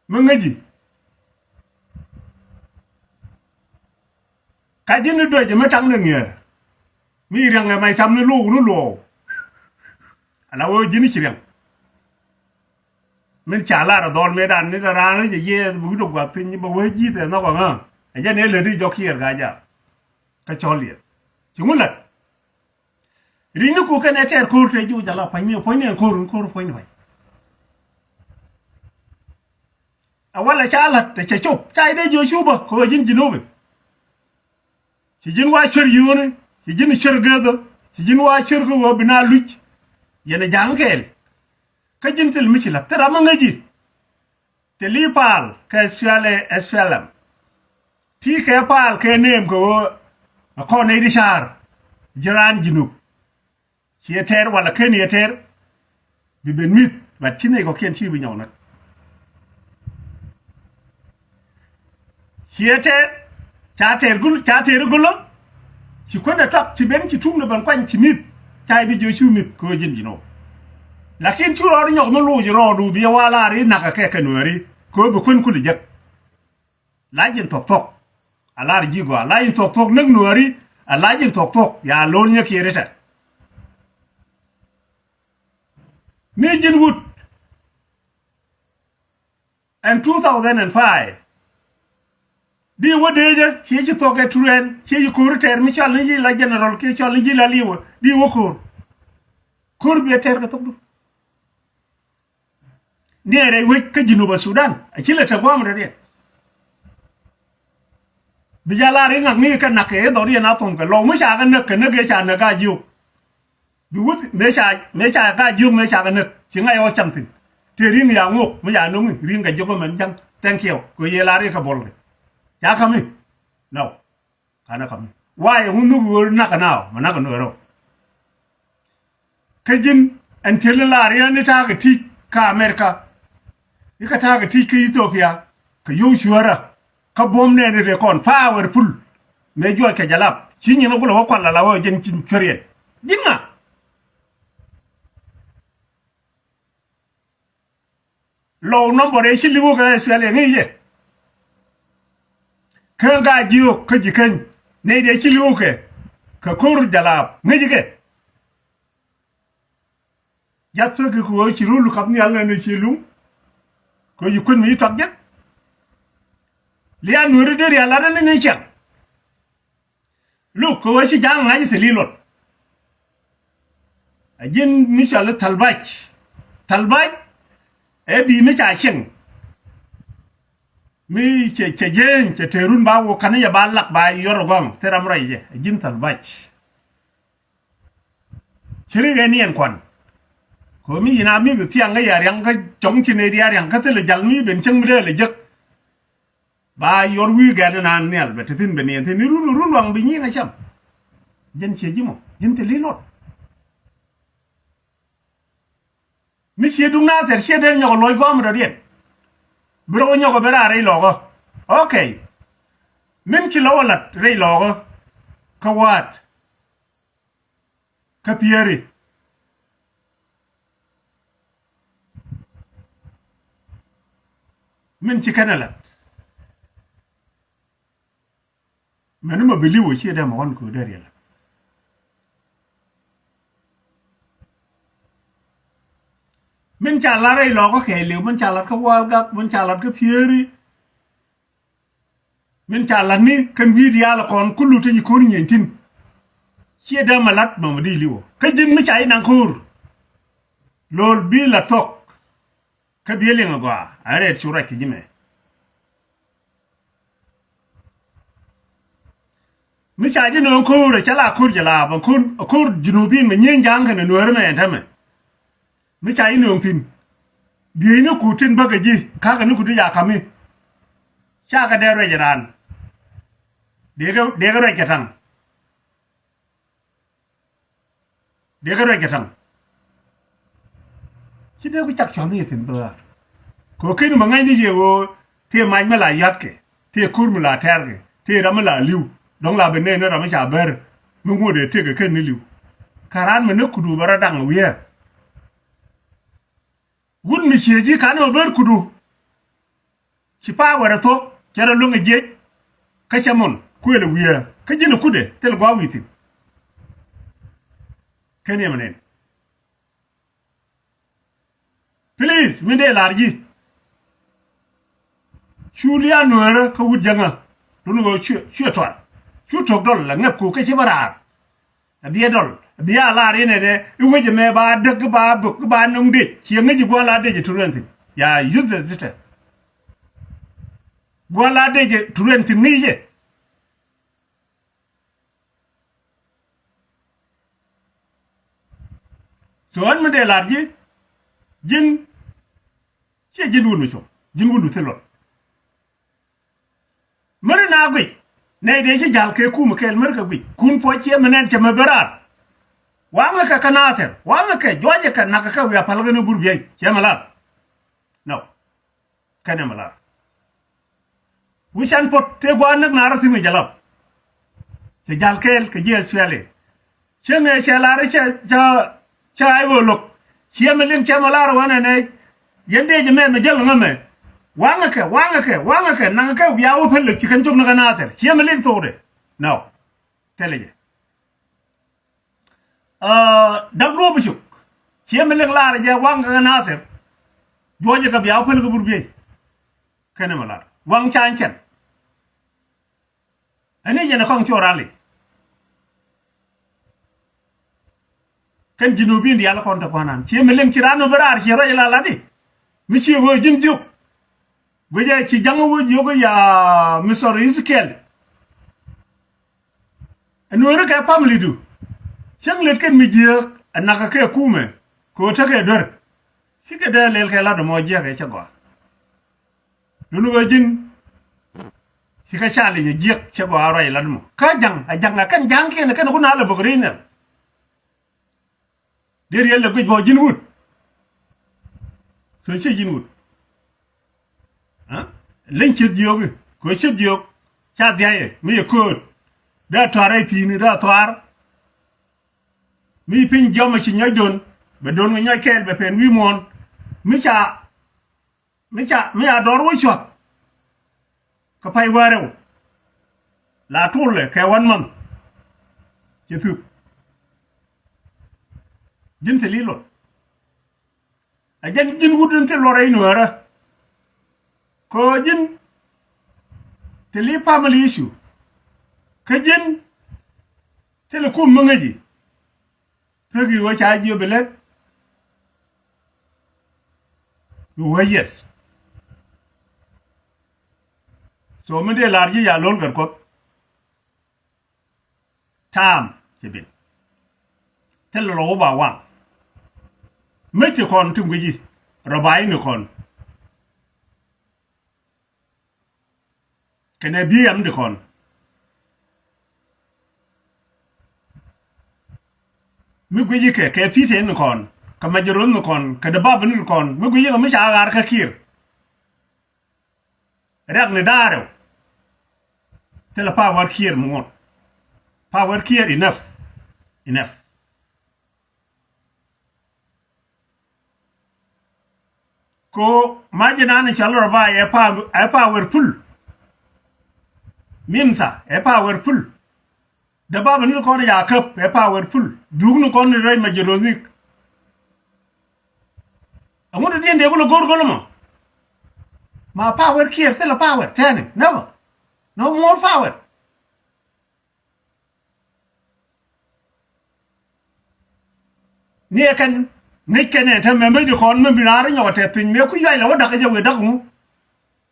Mi ŋäci. Ka ji̱n ni duec mi taŋ ni ŋi̱eer. Mi riɛŋ ɛ mac tam ni luɔw ni luɔw. Ala wee ji̱n ci riɛŋ. Min ca lar a dhɔl mëëdan ni raan ni jɛ yiëë bi wi̱c dɔ guath piny bɛ wee ji̱th ɛ nhɔk aŋä. Ɛ jɛn ëë lätdi jɔk kiɛɛr ka jaak. Kä cɔl yɛ ci ŋu lät. Ri̱cniku kɛnɛ tɛɛr ko̱r te ji̱ wi̱c ala puɔ̱nyni puɔ̱nyni ɛn ko̱r in ko̱r puɔ̱nyni puɔ̱ny. Ɛ walɛ ca la̱t ɛ cɛ cop ca i̱ dee jiö cupä kɛ ɣöö ji̱n ji̱ no̱o̱pi. Ci ji̱n wa cuer yio̱o̱ni ci ji̱n cuer geethä ci ji̱n wa cuer kä ɣöö bi na luc. Yɛn ɛ ja̱a̱ŋ kɛɛl. Kä ji̱n thil mi ci la̱t thil ram mi ŋäci. Thil i̱ paal kɛ S P L A, S P L M. Ti kɛ paal kɛ neem kɛ ɣöö ɛ kɔn nɛy di ca̱a̱r. Ji̱ raan ji̱ nup. Ciɛ tɛɛr wala ken yɛ tɛɛr. Bi ben mi̱th bat ci nɛy kɔ̱kiɛn ci bi nyɔk näk. Ciɛ tɛɛr ca tɛɛr gul ca tɛɛr gulä. Ci kuänɛ tɔk ci ben ci tum ni ben kuany ci mi̱th. Ca i̱ bi jiö cu mi̱th kɛ ɣöö ji̱n ji̱ nɔɔk. Lakin cu rɔɔd inyɔk mi loc rɔɔdu bi yɛ wal a ri nakä kɛ kɛ Nuääri kɛ ɣöö bi kuän kul i̱ jek. La ji̱n thuɔ̱k thuɔ̱k. A lar ji̱ gɔaa la ji̱n thuɔ̱k thuɔ̱k näk Nuääri. A la ji̱n thuɔ̱k thuɔ̱k ya lo̱n nyɛ kiɛ ritɛ. Mi ji̱n wut. Ɛn two thousand and five. Di wä deecä ciɛ ci thuɔ̱k ɛ turɛn ciɛ ci ko̱ri tɛɛr mi cɔl ni ji̱ la general kiɛ cɔl ni ji̱ la liwä di wä ko̱r. Ko̱r biɛ tɛɛr kɛ thokdu. Ni ɛ rɛy wec kä Jinub Sudan a ci lɛ te guam rɛdiɛn. Bi jal a ri ŋak ni kɛ nak kɛ i̱ dhɔriɛn a thom kɛ lɔw mi ca kɛ näk kɛ näk ëë ca näk a jiök. Bi wuth mëë ca mëë ca kɛ a jiök mëë ca kɛ näk ci ŋa̱c ɣɔk cam thi̱n. Tëë ri̱ŋ ya ŋok mi ca no̱ŋi ri̱ŋ kɛ jiök ɛmɛn ja̱ŋ. Thank you kɛ yëë la ri kɛ buɔl kɛ ca ka̱mi. Nɔ. Kanɛ kɔm ni wa̱a̱ yɛ ŋun nhuk ɣöö nak kɛ naaw mɛ nak kɛ nuɔɔr rɛw. Kä ji̱n ɛn tiel ni laar yɛn ni ta̱a̱ kɛ ti̱c kä Amerika. I̱ kɛ ta̱a̱ kɛ ti̱c kä Ithiopia kɛ yio̱w cuäärä. Kä buɔ̱m nɛɛni rɛ kɔn powerful. Mëë juɔc kɛ jalap ci nyin kä kulɛ wä kual ala wä jɛn cin cuäriɛn. Ji̱n ŋa? Lɔw nɔmbɔr ëë ci li̱w kɛ Australia ŋi̱i̱cɛ. Kä Gaa-jiök kä Ji̱-keny nɛy dee ci li̱w kɛ kɛ ko̱r jalaap ŋäci kɛ. Jath pek kɛ kɛ ɣöö ci rul kap nhial nɛn ci luŋ. Kɛ ɣöö ci kuën mi ci tuak jek. Lian nueeri dee rial lat ni ni ciaŋ. Luk kɛ ɣöö ci ja̱a̱ŋ ŋa̱c thil i̱ luɔt. A ji̱n mi cɔal i̱ Thalbac. Thalbac ɛ bi̱i̱ mi ca cieŋ. Mi cɛ cɛ jieny cɛ te run ba wok ka̱n i̱ yɛ ba lak ba yɔr ɛ gɔ̱a̱ŋ thil ram rɔy jɛ a ji̱n Thalbac. Ci rik ɛ niɛn kuan. Kɛ ɣöö mi yin a mi̱th thiaŋ kä yɛ riaŋ kä cɔŋ ci nɛy diaal riaŋ kä thilɛ jal mi ben cieŋ mi dee lɛ jek. Ba yuɔr wi̱i̱ gɛ̈t ni naan nhial bɛ te thi̱n bɛ niɛn thi̱n ni run run waŋ bi nyiŋ a cam. Jɛn ciɛ ji̱ mɔ ji̱n thil i̱ luɔt. Mi ciɛ duŋ Nathɛr ciɛ dee nyɔk luɔc gɔm dɔ̱diɛn. Bi rɔ wä nyɔk bɛ raar rɛy lɔkä. Okay. Min ci lɔ wä lat rɛy lɔkä. Kä wa̱a̱t. kä pieri. Min ci kɛn a lat. Mɛn ni ma bi li̱w ɛ ciɛ dee ma ɣɔn kɛ wä dee riɛl. Min ca lat rɛy lɔɔkä kɛɛliw, min ca lat kä Walgak, min ca lat kä Pieri. Min ca lat ni kɛn wi̱i̱ diaal kɔn kulu ti ci ko̱r nyieny thi̱n. Ciɛ dee ma lat ma ma di li̱w ɔ. Kä ji̱n mi ca ji̱ naŋ ko̱r. Lo̱l bi la thok. Kä bi liŋ a gɔaa a rɛɛt cu ruac kɛ ji̱ mɛ. Mi ca ji̱ nööŋ ko̱o̱r a cä la ko̱r jɛ la ba ko̱r, ko̱r junubin mɛ nyieeny ja̱a̱ŋ kɛnɛ nueeri mɛ ɛn tämɛ. Mi ca ji̱ nööŋ thi̱n. Bieyni ku tin bäkɛ ji̱ ka̱kä ni ku ti ca ka̱mi. Ca kɛ dee ruɛc raan. Dee kɛ, dee kɛ ruɛc kɛ taŋ. Dee kɛ ruɛc kɛ taŋ. Ci dee ku cak cua̱n ni yɛ thi̱n bä. Kɛ ɣöö ken mɛ ŋa̱cni yɛ ɣöö tëë mac mi la ya̱tkɛ, tëë ko̱r mi la tɛ̈rkɛ, tëë ram mi la li̱w. Dɔ̱ŋ la bi nɛy ni ram mi ca bär mi ŋuɔ̱t ëë tëkɛ ken ni li̱w. Kä raan mi näk kudu bä rɔ daŋ wi̱i̱. Wut mi cië ji̱ ka̱n mɛ bär kudu. Ci power ɛ thuɔ̱k cɛ rɔ luäŋ ɛ jiec. Kä cɛ mɔn kuël ɛ wiee kä ji̱n ɛ kutdɛ thil gua̱a̱k wi̱i̱ thi̱n. Ken yɛ mɛ nɛn. Please, min dee lar ji̱. Cu lia̱a̱ nueerä kä wut jäŋä. Dun ɣöö cuɛ, cuɛ tuar. Cu tok dɔl la ŋɛp ku kä ci bä raar. A biɛ dɔl a biɛ a lar inɛ dɛ i̱ wec ɛmɛ ba däk i̱ ba bök i̱ ba no̱ŋ dec ciɛ ŋäc i̱ gua̱a̱r la dec ɛ turɛn thi̱n. Ya yuth ɛ thitɛ gua̱a̱r la dec ɛ turɛn thi̱n ŋi̱i̱cɛ. So ɣän mi dee lar ji̱ ji̱n ciɛ ji̱n wun mi com ji̱n wun mi thil luɔt. Märi na guic nɛy dee ci ja̱l kɛ kum kɛɛl märi kɛ guic kun puɔ̱c ciɛ mi nɛn cɛ mɛ bɛ raar. Waŋä kɛ kä Nathir waŋä kɛ juɔcɛ kɛ nakä kɛ wiaa pal kɛ ni bur biey ciɛ mɛ lar. No. Kɛnɛ mɛ lar. Wi̱can puɔt tëë gua̱a̱r näk naar thi̱n kɛ jalap. Cɛ ja̱l kɛɛl kɛ ji̱ Australia. Cäŋɛ cɛ lar cɛ cɛ cɛ ay ɣöö lo̱k. Ciɛ mi liŋ cɛ mɛ lar ɣän ɛnɛ. Yɛn dee jɛ mɛ mɛ jäl ŋä mɛ. Waŋä kɛ waŋä kɛ waŋä kɛ naŋä kɛ wiaa wä päl lök ci kɛn cop ni kɛ Nathir ciɛ mi liŋ thokdɛ. Nɔ. Thilɛ jɛ. Dak duɔ̱ɔ̱p bi cuk ciɛ mi liŋ lar jɛ waŋ kɛ Nathir. Juɔcɛ kɛ bia wä päl kɛ bur biey. Kɛnɛ mɛ lar waŋ ca cɛn. Ɛn i̱ jɛn ɛ kɔŋ cuɔ rali. Kɛn ji̱ nuɔ̱ɔ̱p in diaal kɔn te kuanan ciɛ mi liŋ ci ran mi bi raar ciɛ ruac la lat i̱ mi ciɛ wee ji̱n jiök. Guicɛ ci ja̱ŋ wee jiök ya mi sɔr Ezekiel. Ɛ nueeri kɛ pamilidu cäŋ lät kɛn mi jiääk ɛ nakä kɛ kumɛ kɛ ɣöö tekɛ duer. Cikɛ dee lɛl kɛ lat ɛmɔ jiääk ɛ cɛ gɔaa. Luni ɣöö ji̱n cikɛ ca lic ɛ jiäk cɛ gɔaa ruac ɛ lat ɛmɔ kä ja̱ŋ ɛ ja̱ŋ ɛ kɛn ja̱ŋkiɛn ɛ kɛn kun a lɛ bök ri̱i̱n nhial. Dee riɛl lɛ guic bä ji̱n wut. Kɛ ci ji̱n wut. Leny cieth jiök i̱ kɛ cieth jiök ca dhiayɛ mi yɛ kööt. Dee thuaar rɛy pi̱i̱ni dee thuaar. Mi piny jiɔmɛ ci nyɔcdun bɛ don kɛ nyɔc kɛɛl bɛ pen wi̱i̱ muɔ̱ɔ̱n. Mi ca mi ca mi ca dɔɔr wä cuɔth. Kä pay wäärɛw la tulɛ kɛ wan man. Cɛ thup ji̱n thil i̱ luɔt. Ɛ jɛn ji̱n wut in thil luɔt rɛy nuäärä. Kɛ ji̱n thil i̱ family issue. Kä ji̱n thil i̱ kum mi ŋäci. Pek i̱ ɣöö ca jiöp ilɛt. I̱ ɣöö yes. So mi dee lar ji̱ ya lo̱l gɛr kuɔth. Taam ci bin thil rɔ wä ba waŋ. Mec ti kɔn ti guici rɔ ba ini kɔn. Kɛnɛ bi̱i̱ ɛm di kɔn mi guici kɛ kɛ pi̱i̱th ɛn di kɔn kɛ mɛc ro̱n di kɔn kɛ dee bap ɛn di kɔn mi guici kɛ mi ca ɣaar kä kiir. Riak ni da̱a̱rɛw thilɛ power kiir mi ŋuɔ̱t. Power kiir enough. Enough. Ko ma̱ ji̱ naan cɔl rɔ ba ɛ pa, ɛ powerful. Mimsa ɛ powerful. Dee baba ni kɔn ya käp ɛ powerful. Dhuk ni kɔn ni rɛy ma ji̱ rɔ nhik. Ɛŋu dee diɛn dee kulɛ go̱r go̱l mɔ. Ma power kiɛɛr thilɛ power tɛni. Never. No more power. Ni ɛ kɛn ŋäc kɛn ɛ tɛmɛ mec di kɔn mɛ bi na ri nyɔk ɛ tɛth piny mɛ ku yuac lɛ wä dakä jɛ wëë dakä ŋu.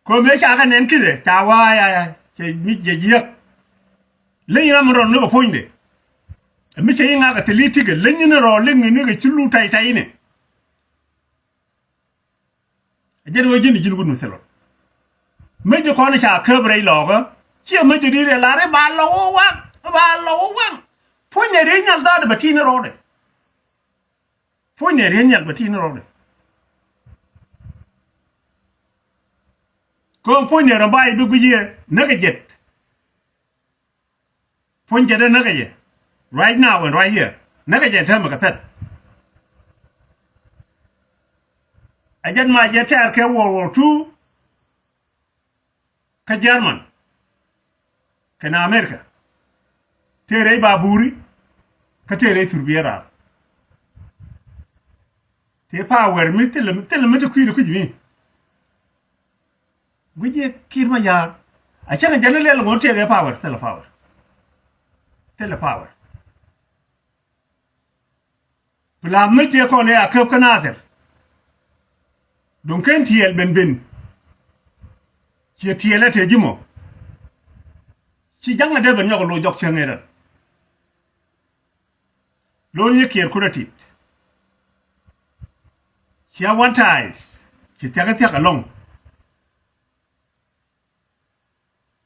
Kɛ mɛ ca kɛ nɛn kithɛ ca wa̱a̱ ya ya cɛ mi jɛ jiäk. Leny ram mi rɔn ni kɛ puɔ̱nydɛ. Ɛ mi cɛ yi ŋa̱k ɛ thil i̱ tikɛ leny ni rɔ leny ni kɛ ci lu tay tay ni. Ɛ jɛn ɣöö ji̱n ji̱n wut mi thilɔ. Mec di kɔn ca käp rɛy lɔɔkä. Ciɛ mec di di̱t rɛ lar i̱ ba lɔ wä waŋ, ba lɔ wä waŋ. Puɔ̱ny nɛ riey nhial dhaat bɛ ti̱i̱n rɔɔdɛ. Puɔ̱ny nɛ riey nhial bɛ ti̱i̱n rɔɔdɛ. Kɛ ɣöö puɔ̱ny nɛ rɔ ba i̱ bi guic yɛ näk ɛ jɛt. Puɔ̱ny jɛ dee näk ɛ yɛ. Right now and right here. Näk ɛ jɛ täämɛ kɛ pɛ̈th. Ɛ jɛn ma jɛ tɛɛr kɛ World War Two. Kä German. Kɛnɛ America. Tëë rɛy baburi. Kä tëë rɛy thurbiɛ raar. Tëë power mi thilɛ, thilɛ mi te kui̱dɛ kui̱c mi. Guic yɛ Kiir Mayar. A cäŋ jɛn ilɛl ŋuɔ̱t tiɛɛk ɛ power, thilɛ power. Thilɛ power. Bi la̱a̱th mi tiɛɛk kɔn ɛ a käp kä Nathir. Duŋ ken tiɛɛl ben ben. Ciɛ tiɛɛl ɛ tëë ji̱ mɔ. Ci ja̱ŋ ɛ dee ben nyɔk loc jɔk cäŋ ɛ rɛl. Lo̱n yɛ kiɛɛr kun ɛ tit. Cia one ties. Ci thiakä thiakä lɔŋ.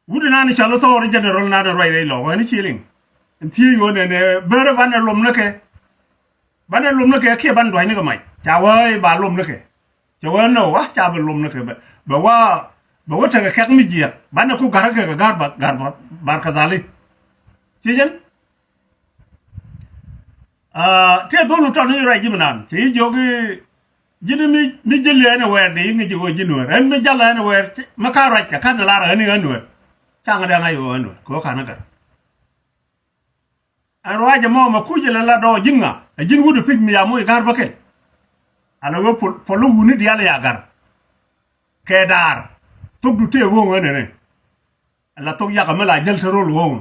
Wut inan i̱ cɔl i̱ thɔɔr i̱ general nan i̱ ruac rɛy lɔk ɣän i̱ ci liŋ. In thiec ɣöö nɛnɛ bär banɛ lom ni kɛ. Banɛ lom ni kɛ kiɛ ban dua̱cni kɛ mac ca wee ba lom ni kɛ. Cɛ wee nɔ wa ca bɛ lom ni kɛ bɛ, bɛ wa, bɛ wä tekɛ kɛk mi jiɛk banɛ ku ga̱r kɛ kɛ ga̱r ba ga̱r ba bar kɛ dhali. Ci jɛn. Aa, tëë dhol mi tɔt ni ruac ji̱ mi naan cɛ yi jiök i̱ ji̱n mi, mi jäl yɛ ɛn ɛ wɛɛr dee yi ŋi̱c i̱ ɣöö ji̱ nuɛɛr ɛn mi jäl ɛ ɛn ɛ wɛɛr. Mɛ ka ruac kɛ ka̱n ɛ lar ɛ ɛn i̱ ɛ nuɛɛr. Caŋ dee ŋa̱c i̱ ɣöö ɛ nuɛɛr kɛ ɣöö ka̱n ɛ gär. Ɛn ruac ɛmɔ mɛ kuc ilɛ la dɔɔk ji̱n ŋa ɛ ji̱n wut ɛ pi̱c mi ya moc ga̱r bä kɛl. Ala wee puɔl, puɔl i̱ wuni diaal ya ga̱r. Kɛ daar thokdu tëë ɣööŋ ɣän ɛnɛ. Ala thok yakä mi la jäl te rol ɣööŋ.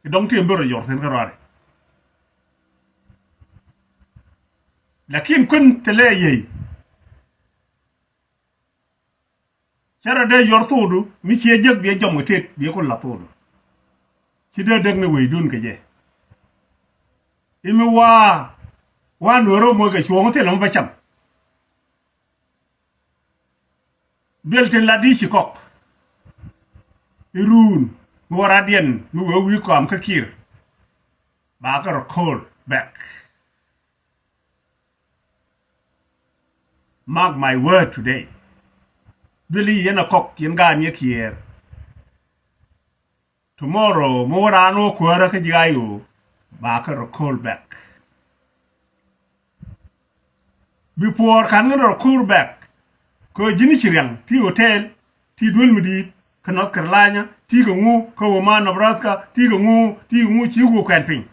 I̱ dɔ̱ŋ tëë mbär ɛ yɔr thi̱n kä ruaadɛ. Lakin kuën thilɛ yey. Cä rɔ dee yɔr thokdu mi ciɛ jek biɛ jɔm kɛ tet biɛ kun la thokdu. Ci dee dek ni weydun kɛ jɛ. I̱ mi waa, waa nuɔ̱ɔ̱r ɣä moc kɛ cuɔ̱ɔ̱ŋ thilɛ mi bä cam. Duel tin la di ci kɔk. I̱ ruun mi wä radiɛn mi wee wi̱i̱ kɔam kä Kiir. Ba kɛ rɔ ko̱o̱l bɛk. Mark my word today. Duel i̱ yɛn a kɔk yɛn gaat ni ɛ Kiir. Tomorrow mi wä raan wä kuäärä kä ji̱ I O ba kɛ rɔ call back. Bi puɔɔr ka̱n ŋän rɔ call back. Kɛ ji̱n ci riaŋ ti hotel ti duel mi di̱i̱t kä North Carolina ti kɛ ŋu kä Omaha, Nebraska ti kɛ ŋu ti kɛ ŋu ci wä kuɛn piny.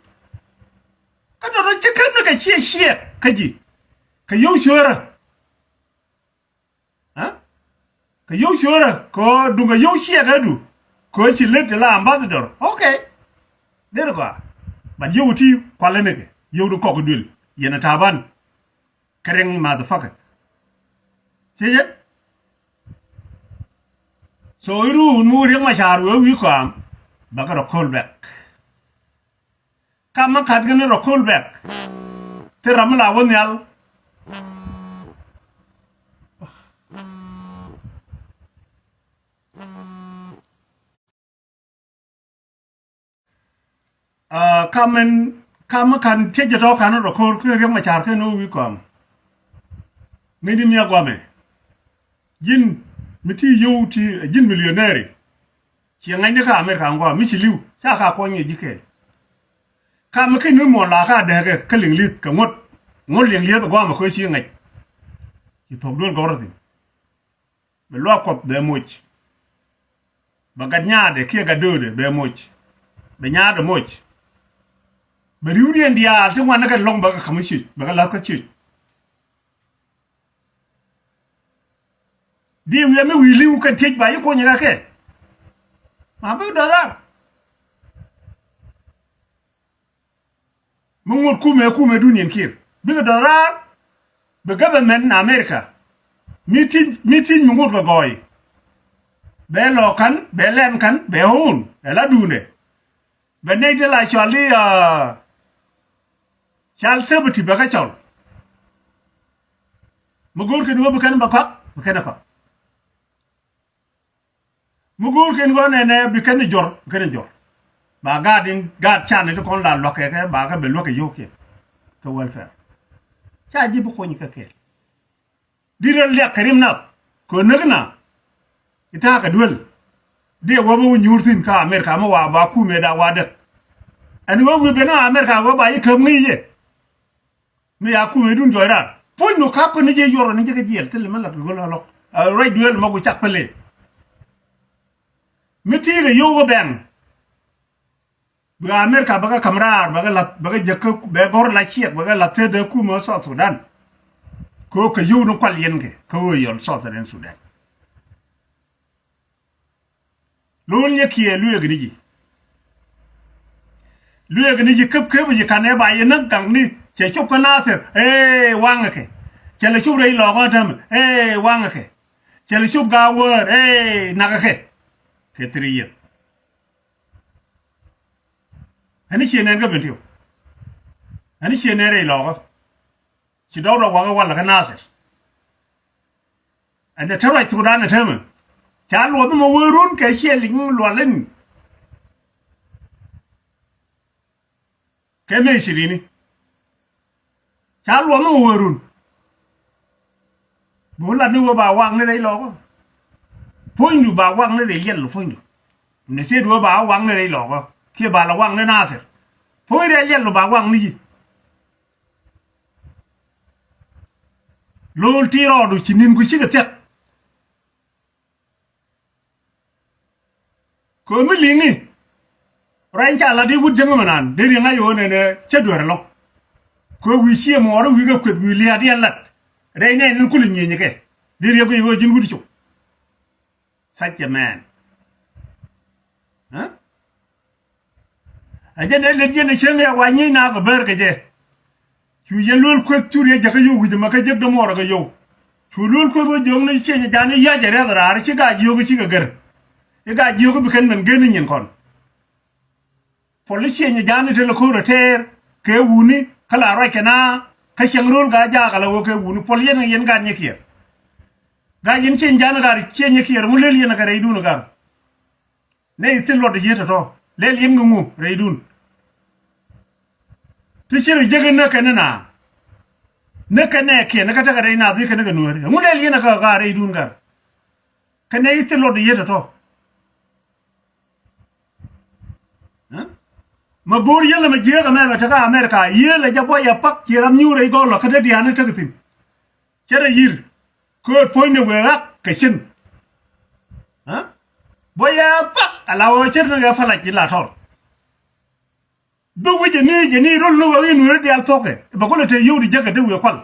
Kä dɔ̱dɔ ci käm ni kɛ ciɛ ciɛ kä ji̱ kɛ yio̱w ciöörä. Aa? Kɛ yio̱w ciöörä kɛ ɣöö duŋ kɛ yio̱w ciɛɛkädu kɛ ɣöö ci lät la ambassador. Okay. Derɛ gɔaa. But yio̱w ti kualä nikɛ yio̱w di kɔk duël yɛn a ta̱a̱ban. Kɛ riŋ motherfucker. Ci jɛ. So i̱ ruun mi wä Riek Machar wee wi̱i̱ kɔam. Bakɛ rɔ call back. Kam mi ka̱t kɛn rɔ call back. Thil ram mi la wä nhial. Aa, kam min, kam mi ka̱n tiec jɛ tɔ̱ ka̱n rɔ call kɛ Riek Machar kɛn wä wi̱i̱ kɔam. Ŋäcni mi a guamɛ. Ji̱n mi ti yio̱w ti ji̱n millionaire. Ciɛ ŋa̱cni kä America ŋuam mi ci li̱w ca ka kuɔny ŋi̱i̱c ji̱ kɛɛl. Kam mi ken mi muɔ̱ɔ̱n la ka dääkɛ kä liŋ li̱th kɛ ŋuɔ̱t. Ŋuɔ̱t liŋ li̱eth guam ɛ köö ci ŋa̱c. Ci thuɔ̱k duel gɔ̱r thi̱n. Bɛ luaak Kuɔth bɛ moc. Bɛ gat nyaadɛ kiɛ gat döödɛ bɛ moc. Bɛ nyaadɛ moc. Bɛ ri̱wdiɛn diaal ti ŋuan ni kɛ lɔ̱ŋ bɛ kɛ ka̱m ciec, bɛ kɛ la̱th kä ciec. Di wiɛ mi wi̱i̱ li̱w kɛn thiec ba yi kuɔnyɛ kɛ kɛ. Ma bi dɔ̱raar. Mi ŋot kumɛ, kumɛ duniɛn kiɛr bikɛ dɔ̱raar. Bi government America mi ti̱c, mi ti̱c mi ŋot kɛ gɔɔy. Bɛ lɔ ka̱n, bɛ lɛn ka̱n, bɛ ɣo̱o̱n ɛ la duundɛ. Bɛ nɛy ti la cɔal i̱, ah, cal safety bɛ kä cɔl. Mi go̱o̱r kɛn ɣöö bi kɛn bɛ kɔak, bi kɛn ɛ kɔak. Mi go̱o̱r kɛn ɣöö nɛnɛ bi kɛn jɔr, bi kɛn jɔr. Ba gaat in, gaat can in ti kɔn la luäk kɛ kɛ, ba kɛ bɛ luäk kɛ yio̱w kiɛ kɛ welfare. Ca ji̱ bi kuny kɛ kɛ. Di rɛl liak kɛ rim nath kɛ näk na. Ita̱a̱ kɛ duel. Di ɛ wä mi wä nyuur thi̱n kä America mi wa ba kumɛ da wa däk. Ɛn ɣöö wi̱i̱ ben kä America ɣöö ba yi käp ŋi̱i̱c yɛ. Mi ya kumɛ dun jɔc raar. Puɔ̱nydu ka̱pä ni jɛ yuɔrɔ ni jɛ kɛ jiɛl thil mi lat kɛ go̱l ɣä lɔk. Ɛ ruac duel mɔ ku cak pele. Mi ti̱i̱ kɛ yio̱w kɛ bɛŋ. Bi America bɛ kɛ ka̱m raar, bɛ kɛ la̱th, bɛ kɛ jäk kä, bɛ gɔ̱r la ciɛk, bɛ kɛ la̱th te dee kumɛ South Sudan. Kɛ ɣöö kɛ yio̱w ni kual yɛn kɛ, kä ɣöö yɔl South Sudan, Sudan. Lo̱l nyɛ kiɛ lueek ni ji̱. Lueek ni ji̱ käp käp ji̱ ka̱n ɛ ba yɛ näk gaŋ ni cɛ cop kä Nathir. Ee, waŋɛ kɛ. Cɛ lɛ cop rɛy lɔɔkä tämɛ. Ee, waŋɛ kɛ. Cɛ lɛ cop Gaawäär. Ee, nakä kɛ. Kɛ three year. Ɛn i̱ ciɛ nɛn kä Bentiu. Ɛn i̱ ciɛ nɛn rɛy lɔɔkä. Ci dɔ̱k dɔ̱k wakä walɛ kä Nathir. Ɛn dee te ruac thokdan ɛ temɛ. Ca luɔth mɔ wee run kɛ ciɛ liŋ lual in. Kɛ mëë ci rini. Ca luɔth mɔ wee run. Bi wä lat ni wee ba waŋ ni rɛy lɔkä. Puɔ̱nydu ba waŋ ni rɛy liɛl puɔ̱nydu. Ni ciet wee ba waŋ ni rɛy lɔkä. Kiɛ ba la waŋ ni Nathir. Puɔ̱ny rɛy liɛl ba waŋ ni ji̱. Lo̱l ti rɔɔdu ci ni̱n ku cikɛ thiak. Kɛ mi li̱ŋi. Ruac in ca la di wut jäŋ mi naan dee riɛŋ a yo̱o̱ nɛnɛ cä duer lɔ. Kɛ wi̱i̱ ciɛ muɔɔr wi̱i̱ kɛ kueth wi̱i̱ lia̱a̱ diɛn lat. Rɛy nɛɛni kul i̱ nyieenyɛ kɛ dee riɛk kɛ yo̱o̱ ji̱n wut cok. Such a man. Ɛ jɛn ɛ lät yɛn ɛ cieŋ ɛ wa nyiec na kɛ bär kɛ jɛ. Cu yɛn luel kueth cu riɛ jakä yio̱w wi̱c ɛmɛ kä jek dämuɔɔr ɛ kɛ yio̱w. Cu luel kueth wä jiök ni cieny ɛ ja̱a̱n i̱ yac ɛ riath raar ci gac yio̱k i̱ cikɛ gär. I̱ gac yio̱k i̱ bi kɛn mɛn gen i̱ nyin kɔn. Puɔl i̱ cieny ɛ ja̱a̱n i̱ te lɛ ko̱r ɛ tɛɛr kɛ wuni kä la ruac kɛ na kä cieŋ ro̱l ga̱a̱c jaak ala wä kɛ wuni puɔl yɛn yɛn gaat nyikiɛr. Ga̱a̱c yɛn cieny ja̱a̱n i̱ gaar cieny nyikiɛr ŋu lel yɛn ɛ kɛ rɛydun i̱ gaar. Nɛ i̱ thil luɔt i̱ yiet tɔ̱tɔ̱ lɛl yɛn ŋäŋu rɛydun. Ti ci rɔ jek in näk kɛn in naaŋ näk kɛn nɛ kiɛn kä tekɛ rɛy naath i̱ kɛn kɛ nueeri ɛŋu lɛl yɛn kä kä rɛydun kɛ. Kɛn nɛ i̱ thil luɔt i̱ yiet tɔ̱tɔ̱. Ɛ? Ma bo̱o̱r yiël ɛmɛ jiääk ɛmɛ bɛ tekä America yiël ɛ jɛ buɔy ɛ pak ci ram nyuur rɛy gɔl ɔ kä te diaani tek thi̱n. Cɛ rɛ yi̱r kööt puɔ̱nydɛ wëë ɣak kɛ cin. Ɛ? Buɔy ɛ pak ala wä cir ni ɣɛ palac in la tɔl. Dhuk wi̱c jɛ ni jɛ ni rol ni wä in wëë diaal thokɛ bɛ kulɛ te yio̱w di jäkɛ dee wëë kual.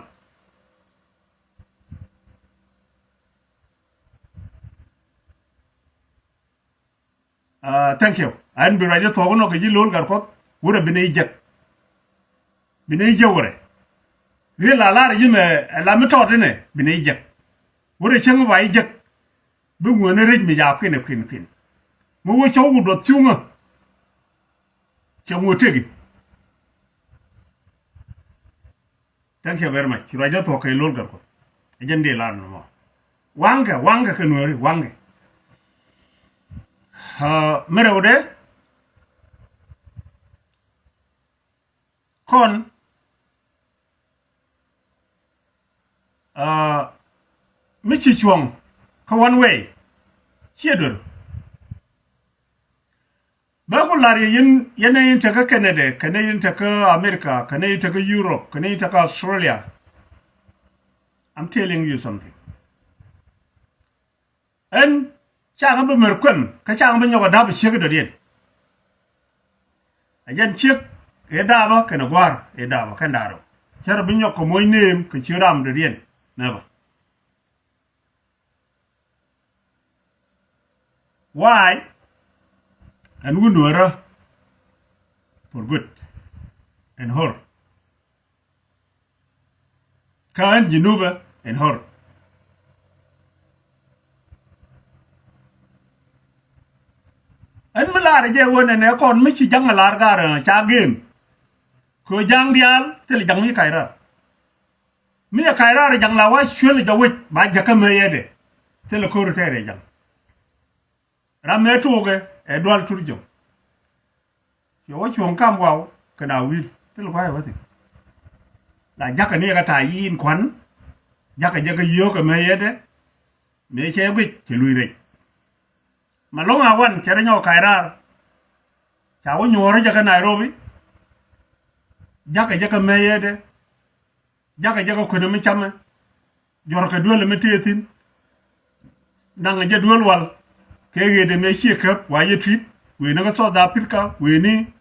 Aa, thank you. Ɛn bi ruac i̱ thuɔ̱k inɔ kɛ ji̱ lo̱l gat Kuɔth wurɛ bi nɛy jek. Bi nɛy jek wurɛ. Riet la lar ji̱ mɛ ɛ la mi tɔɔt inɛ bi nɛy jek. Wurɛ cäŋ ba i̱ jek. Bi ŋuäni rec mi ca kui̱n ɛ kui̱n kui̱n. Mi wä cɔw wut duɔth cuŋä. Cɛ ŋuɔ tëk i̱. Thank you very much. Ruacdä thuɔ̱k kɛ lo̱l gat Kuɔth. Ɛ jɛn dee lar nɔmɔ. Waŋkɛ, waŋkɛ kɛ nuääri, waŋkɛ. Aa, mi rɛwdɛ. Kɔn. Aa, mi ci cuɔ̱ŋ kä one way. Ciɛ duer. Bɛ ku la̱r yɛ yɛn, yɛn ɛ yɛn tekä Canada, kɛnɛ yɛn tekä America, kɛnɛ yɛn tekä Europe, kɛnɛ yɛn tekä Australia. I'm telling you something. Ɛn cakɛ bi mɛr kuɛm kä cakɛ bi nyɔk ɛ da̱p ciek dɔ̱diɛn. Ɛ jɛn ciek ɛ da̱pä kɛnɛ gua̱a̱r ɛ da̱pä kɛn da̱rä. Cärɛ bi nyɔk kɛ moc neem kɛ ciek ram dɔ̱diɛn. Never. Why? Ɛn wun wärä for good. Ɛn hor. Kä ɛn Jinubä ɛn hor. Ɛn mi lar jɛ wä nɛnɛ kɔn mi ci ja̱ŋ lar gar ca gem. Kɛ ja̱ŋ diaal thil ja̱ŋ mi kac rar. Mi ɛ kac rar ja̱ŋ la wa cuel jɛ wec ba jakä mɛ yɛdɛ. Thil ko̱r tɛɛrɛ ja̱ŋ. Ram mëë tuukɛ ɛ dual tur jɔk. Cuɛ wä cuɔ̱ŋ kam waw kɛn a wi̱i̱l thil kua̱c wä thi̱n. La jakä ni kɛ ta̱a̱ yiin kua̱n. Jakä jɛ kɛ yio̱o̱kɛ mëë yɛtdɛ. Mëë cɛ guic cɛ luc rɛc. Ma lo̱ŋ a wan cɛ rɛ nyɔk ka̱c raar. Ca wä nyuɔ̱ɔ̱rä jɛ kɛ Nairobi. Jakä jɛ kɛ mëë yɛtdɛ. Jakä jɛ kɛ kuänä mi camɛ. Jɔrkɛ duel mi tëë thi̱n. Naŋ jɛ duel wal kɛ ɣëëdɛ mëë ciɛ käp wa jɛ tui̱t wëë ni kä South Africa wëë ni.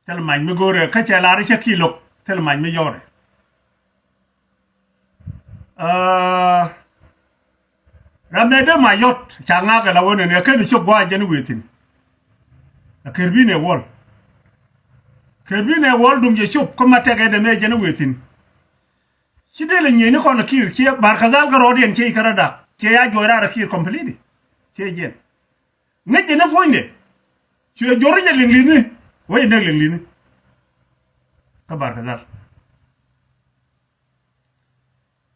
Thil mac mi go̱o̱rɛ kä cɛ lar cɛ ki lo̱k thil mac mi yɔrɛ. Aa, Ram ɛ dee ma yɔt ca ŋa̱a̱k ɛ la wä nɛn ɛ kɛn cop gua̱a̱c jɛn wëë thi̱n. Ɛ kër bi nɛ wuɔl. Kër bi nɛ wuɔl dum jɛ cop kä ma tɛk ɛ dee mɛ jɛn wëë thi̱n. Ci dee lɛ nyieyni kɔn ɛ kiir ciɛ Barkazal kä rɔɔdiɛn ciɛ ikä rɔ dak ciɛ ya juɔc raar ɛ kiir completely. Ciɛ jiɛn. Ŋäc jɛ ni puɔ̱nydɛ. Cuɛ juɔr jɛ liŋ li̱thni. Wä jɛ näk liŋ li̱thni. Kä Barkazal.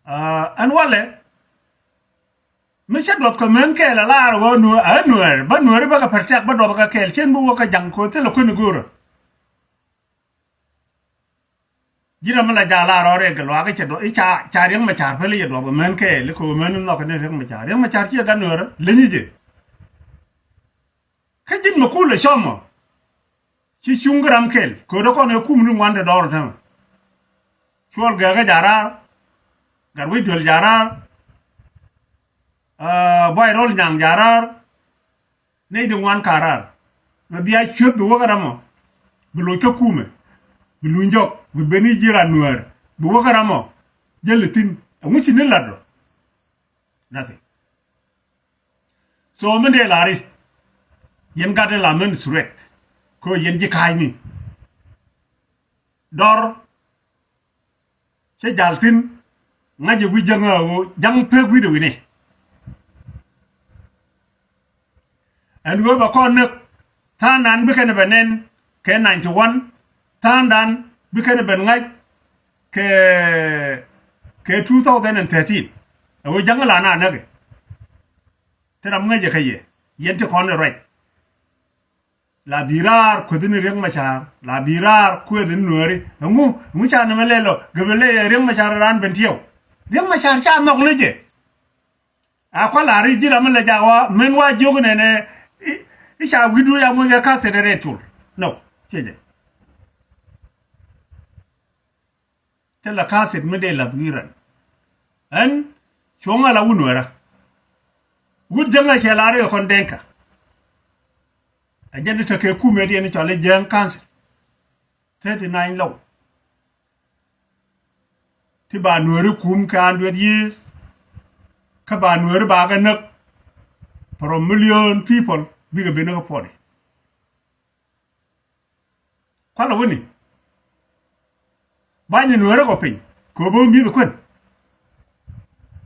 Aa, ɛn walɛ mi cä duɔth kɛ män kɛɛl a lar ɣöö nuäär, ɛ nuäär, bä nuäär bä kɛ protect bä duɔth kɛ kɛɛl cien bi wä kɛ ja̱ŋ ko̱ thilɛ kueni go̱o̱rä. Ji̱n ram mi la ja̱a̱ lar ɣöö rɛɛt kɛ luaak i̱ cɛ duɔth i̱ ca, ca Riek Machar päli cɛ duɔth kɛ män kɛɛl i̱ ko̱ män nhɔk kɛ ni Riek Machar. Riek Machar ciɛ gat nuäärä leny i̱ jɛ. Kä ji̱n mɛ kulɛ cɔmɔ. Ci cuŋ kä ram kɛl köödä kɔn ɛ kum ni ŋuan te dɔɔr tämɛ. Cuɔl Gɛɛkä ja̱ raar. Gat wec duel ja̱ raar. Aa, Buay Rɔl Nyaŋ ja̱ raar. Nɛy di ŋuan ka raar. Mɛ bia cueth bi wäkä ramɔ. Bi loc kä kumɛ. Bi luny jɔk bi ben i̱ ji̱ ran nuäär bi wäkä ramɔ. Jäl ithin ɛŋu ci ni lat rɔ. Nothing. So min dee lari yɛn gat in la min suret. Ko yɛn ji̱ ka̱a̱cni dɔr cä jal thi̱n. Ŋa̱c jɛ wi̱c jäŋä ɣöö ja̱ŋ pek wi̱cdɛ wi̱ni. Ɛn ɣöö bɛ kɔn näk tha̱a̱ŋdan bikɛn bɛ nɛn kɛ ninety one. Tha̱a̱ŋdan bikɛn bɛ ŋa̱c kɛ, kɛ two thousand and thirteen. Ɛ ɣöö ja̱ŋ la na näkɛ. Thil ram ŋäcɛ kä yɛ yɛn ti kɔn ruac. La bi raar kueth ni Riek Machar la bi raar kueth ni nuääri. Ɛŋu, ɛŋu ca ni mɛ lɛl ɔ gɛ bɛ lɛ yɛ Riek Machar raan ben tiɛw. Riek Machar ca nhɔk ni jɛ. A kua lar i̱ ji̱ ram mi lɛ jak wa mɛn wa jiök nɛnɛ. I̱ ca wi̱du ya moc kɛ ka̱th thɛt rɛt col. Nɔ ciɛ jɛ. Thilɛ ka̱thit mi dee lath wi̱i̱ ran. Ɛn cuɔ̱ŋ ala wun wɛrä. Wut jäŋä cɛ lar i̱ kɔn Dɛŋkä. A jɛn i̱ tekɛ kumɛ diɛn i̱ cɔl i̱ Jiɛŋ Council. Thirty nine lɔw. Ti ba nuääri kum kɛ hundred years. Kä ba nuääri ba kɛ näk. From million people bikɛ ben kä puɔ̱di. Kualɛ wini. Bany ni nuäärä kɔ piny kɛ ɣöö bä mi̱th kuän.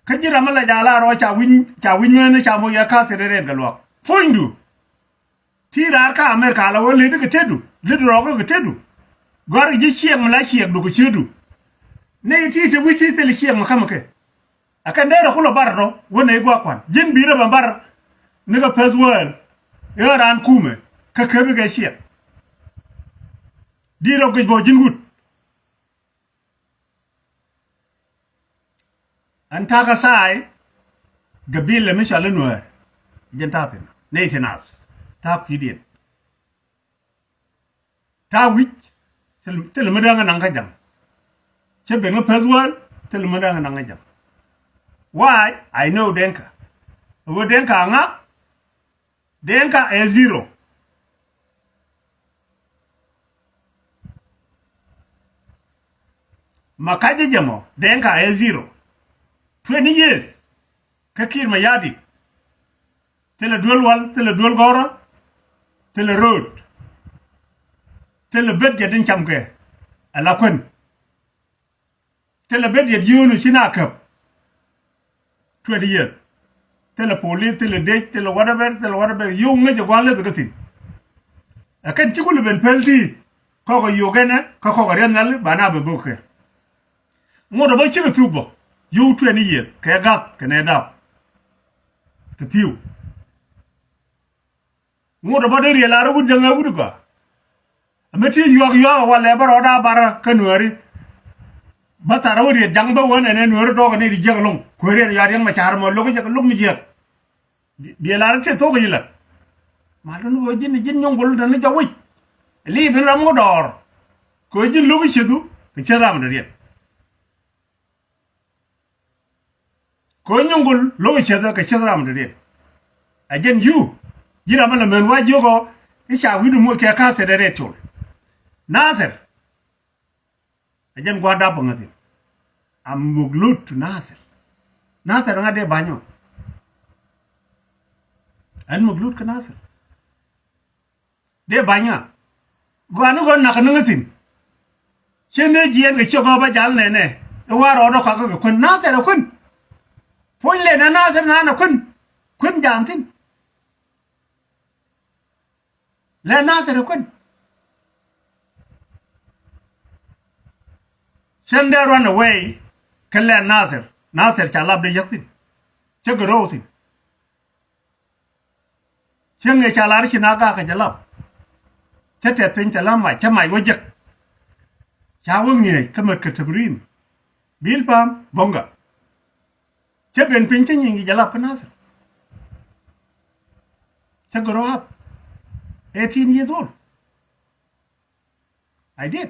Kä ji̱ ram mi la ja̱a̱ la rɔ ca wi̱ny, ca wi̱ny meni ca moc yɛ ka̱th in rɛn kɛ luaak puɔ̱nydu. Ti raar kä Amerika la wä ledi kɛ tetdu ledi rɔɔkä kɛ tetdu. Gɔ̱a̱r ji̱ ciɛk mi la ciɛkdu kɛ cietdu. Nɛy ti te wi̱c ti thil ciɛk mi kämɛ kɛ. Ɛ kɛn dee rɔ kulɛ bar rɔ wä nɛy gua̱a̱k kua̱n ji̱n bi̱i̱ rɔ bɛ bar. Ni kɛ peth wäär ɣän raan kumɛ kä käpi kɛ ciɛk. Di̱i̱t rɔ guic bä ji̱n wut. Ɛn ta̱a̱ kä thaay. Gabilɛ mi cɔal i̱ nuäär ji̱n ta̱a̱ thi̱n nɛy thi̱n ath ta̱a̱ kui̱diɛn. Ta̱a̱ wi̱c thil, thil mi däŋ ɛ naŋ kä ja̱ŋ. Cä ben kä peth wäär Thilɛ mi dee ŋa naŋ jam. Why? I know Denka. Ɛ ɣöö Denka aŋa. Denka ɛ zero. Ma ka̱c jɛ jɛ mɔ, Denka ɛ zero. Twenty years. Kä Kiir Mayardit. Thilɛ duel wal, thilɛ duel gɔrä, thilɛ road. Thilɛ bet jɛ din cam kɛ. Ala kuän. Thilɛ bet yɛ diöön ci na käp. Twenty years. Thilɛ police, thilɛ dec, thilɛ whatever, thilɛ whatever. Yio̱w ŋäc ɛ gua̱n leth kä thi̱n. Ɛ kɛn ci kulɛ ben päl ti. Kɔk ɛ yio̱w kɛnɛ, kä kɔk ɛ riɛth nhiali, ba na bɛ bok kɛ. Ŋot ɛ bä cikɛ thuk bä. Yio̱w twenty years. Kɛ gath, kɛ nɛ dap. Kɛ pi̱w. Ŋot ɛ bä dee riɛl a rɔ wut jäŋ ɛ wut gɔaa. Ɛ mi ti yuɔk yuɔk ɛ walɛ bä rɔɔda barä kä nuääri. Bä tharä wä riɛt jaŋ bä wä nɛnɛ nuääri dɔɔk ɛ ni ri jiäk ɛlɔŋ. Kueeri ɛn yuaar yɛn mɛ ca̱r mɔ lo̱k jɛ lo̱k mi jiäk. Bi, bi ɛ lar ti thok ɛ yi lät. Ma lun wä ji̱n ji̱n nyuŋ gol tɛn ni jɔk wi̱c. Li bin ram ŋot dɔɔr. Kɛ wä ji̱n lo̱k i̱ ciethu kɛ cieth ram dee riɛt. Kɛ ɣöö nyuŋ gol lo̱k ɛ cieth kɛ cieth ram dee riɛt. Ɛ jɛn yu ji̱ ram mi lɛ män wa jiök ɔ i̱ ca wi̱cdu moc kɛ ka̱thɛr dee riɛt col. Nathɛr. Ɛ jɛn gua̱a̱r dap bä ŋäthin. Am muk lut Nathɛr. Nathɛr ŋa̱t dee ba̱ny ɔ. Ɛn muk lut kä Nathɛr. Dee ba̱ny ŋa. Gɔaa ni gɔaa nak ni ŋä thi̱n. Cien ni jiɛɛn kɛ ciɛ gɔaa bä jal nɛnɛ. I̱ wa̱a̱ rɔɔdɛ kɔak kɛ kuän Nathɛr ɛ kuän. Puɔ̱ny lɛ nɛ Nathɛr naan ɛ kuän. Kuän ja̱a̱n thi̱n. Lɛ Nathɛr ɛ kuän. Cien dee run away kɛ lɛ Nathɛr. Nathɛr ca lap dee yäk thi̱n. Cä gɛ ro̱o̱ thi̱n. Cäŋ ëë ca lar ci na gak kɛ jɛ lap. Cä tɛt piny cɛ la mac, cä mac wä jek. Ca wä ŋi̱eec kä mät kɛ tämrin. Bil pam bo̱ŋga. Cä ben piny cä nyieny kɛ jɛ lap kä Nathɛr. Cä grow up. Eighteen years old. I did.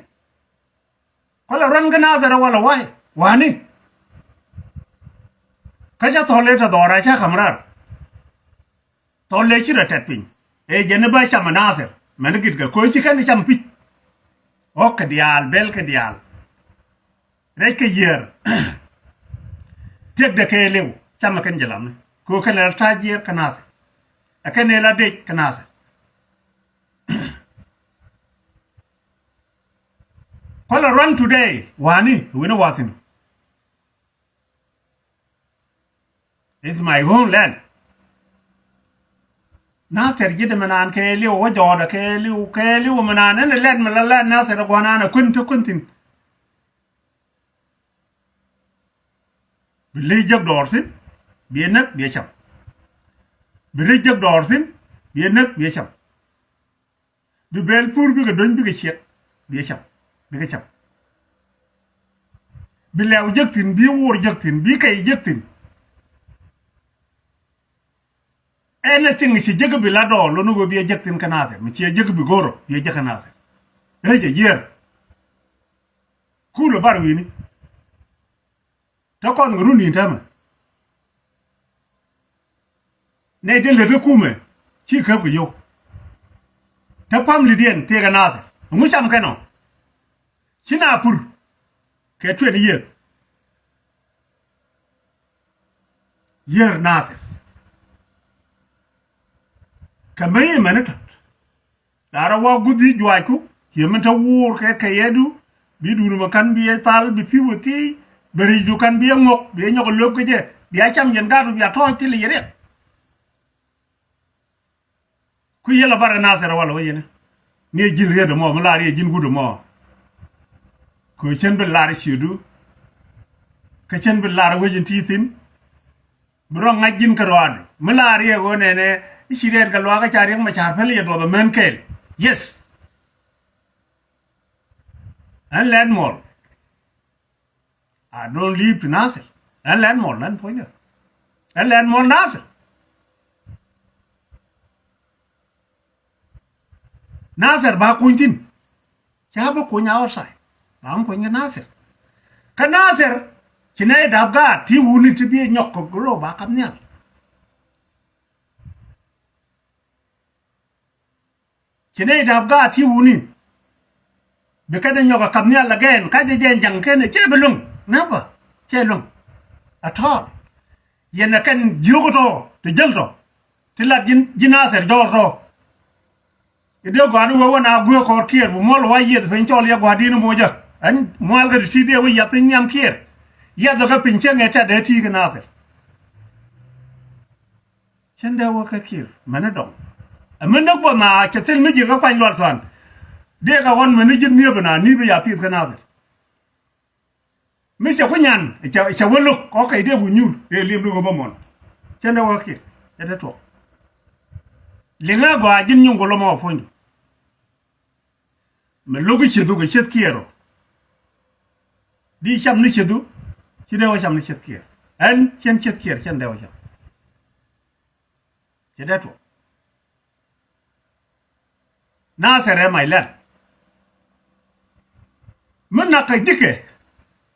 Kɔlɛ ruan kä Nathɛr walɛ wa̱a̱ wa̱a̱ni. Kä cä thɔl ëë tɛ dhɔra cä ka̱m raar. Thɔl ëë ci rɔ tɛt piny. Ëë jɛn i̱ bä cam ɛ Nathɛr mɛn i̱ git kɛ ko̱ ci kɛn i̱ cam pi̱c. Ɣɔ̱k kɛ diaal bɛl kɛ diaal. Rɛc kɛ yiër. Tiɛkdɛ kɛɛliw cam ɛ kɛn jɛ lamni ko̱ kɛn ɛ la ta̱a̱ jiɛɛr kä Nathɛr. Ɛ kɛn ɛ la dec kä Nathɛr. Kualɛ run today wa̱a̱ni wi̱ni wa̱thi̱n. It's my own land. Nathɛr ji̱dɛ mi naan kɛɛliw wä jɔɔdɛ kɛɛliw kɛɛliw mi naan ɛn ɛ land mi la land Nathɛr ɛ gua̱n naan ɛ kuän te kuän thi̱n. Bi ley jek dɔɔr thi̱n. Bi ɛ näk bi ɛ cam. Bi ley jek dɔɔr thi̱n. Bi ɛ näk bi ɛ cam. Bi bɛl pur bikɛ dony bikɛ ciɛk. Bi ɛ cam. Bikɛ cam. Bi lɛw jek thi̱n bi wuur jek thi̱n bi kɛy jek thi̱n. Anything ci jek bi la dɔɔr lon wee bi ɛ jek thi̱n kä Nathɛr mi ci ɛ jek bi go̱o̱rɔ bi ɛ jek kä Nathɛr. Rɛc ɛ jiɛɛr. Kulɛ bar wi̱ni. Te kɔn kɛ run ni̱n täämɛ. Nɛy tin lät kä kumɛ ci käp kɛ yio̱w. Te pamlidiɛn tëëkɛ Nathɛr ɛŋu cam kɛn ɔ. Ci na pur kɛ twenty years. Yiër Nathɛr kɛ mäc ɛmɛn i̱ tɔ̱t. La rɔ wä guth i̱ juacku ciɛ min te wuur kɛ kɛyɛdu. Bi duun mɛ ka̱n bi ɛ thal bi pi̱w ɛ thiec. Bi ri̱cdu ka̱n bi ɛ ŋok bi ɛ nyɔk ɛ löp kä jɛ bi a cam jɛn gatdu bi a tɔ̱ɔ̱c thilɛ yɛ riɛk. Ku yɛl a bar ɛ Nathɛr walɛ wä yɛn. Ni ɛ ji̱n riet ɛmɔ mi lar yɛ ji̱n wut ɛmɔ. Kɛ cɛn bi lar ciötdu. Kɛ cɛn bi lar wec in ti thi̱n. Bi rɔ ŋa̱c ji̱n kärɔaadu mi la riɛk ɣöö nɛnɛ i̱ ci rɛɛt kɛ luaak kä ca riɛk mɛ ca̱r pɛl yɛ duɔth ɛmɛn kɛɛl. Yes. Ɛn lɛn muɔl. I don't live to Nathɛr. Ɛn lɛn muɔl ɛn puɔ̱nydä. Ɛn lɛn muɔl Nathɛr. Nathɛr ba kuny thi̱n. Ca bi kuny outside ba mi kuny kä Nathɛr. Kä Nathɛr Ci nɛy dap gaat ti wuni ti bi nyɔk kɛ goro ba kap nhial. Ci nɛy dap gaat ti wuni bi kɛn nyɔk a kap nhial again. Ka jɛ jɛ jaŋ kɛn cɛ bi luŋ. Never. Cɛ luŋ at all. Yɛn a kɛn jiök tɔ ti jäl tɔ ti lat ji̱n, ji̱n Nathir jɔɔr tɔ. I̱ dee gɔaa ni wee wä na guee kɔɔr Kiir bi muɔl wa yieth piny cɔl yɛ gua̱a̱r di̱n moc ɛ. Ɛn mual kä ti ti dee wä yiath piny nhiam Kiir. Yiath kä piny cäŋ ɛ tɛt dee ti kä Nathir. Cɛn dee wä kä Kiir mɛn ni dɔŋ. Ɛ mɛn ni guɔ na cɛ thil mi ji̱ kä kuany lual thuan. Dee ka ɣɔn mɛn ni ji̱ nhiep na ni bi ya pi̱th kä Nathir. Mi cɛ ku nyan cɛ, cɛ wä lo̱k kɔk kɛc dee ku nyuur dee li̱em ni ɣöö bä muɔn. Cɛ nɛ wä kiɛ cɛ te tuɔk. Liŋä gɔaa ji̱n nyuŋ ku lomɔ puɔ̱nydu. Mɛ lo̱k i̱ ciethdu kɛ cieth Kiir ɔ. Di cam ni ciethdu ci dee wä cam ni cieth Kiir. Ɛn cɛn cieth Kiir cɛn dee wä cam. Cɛ dee tuɔk. Nathir ɛ mac lɛl. Mi nak kɛ ji̱kɛ.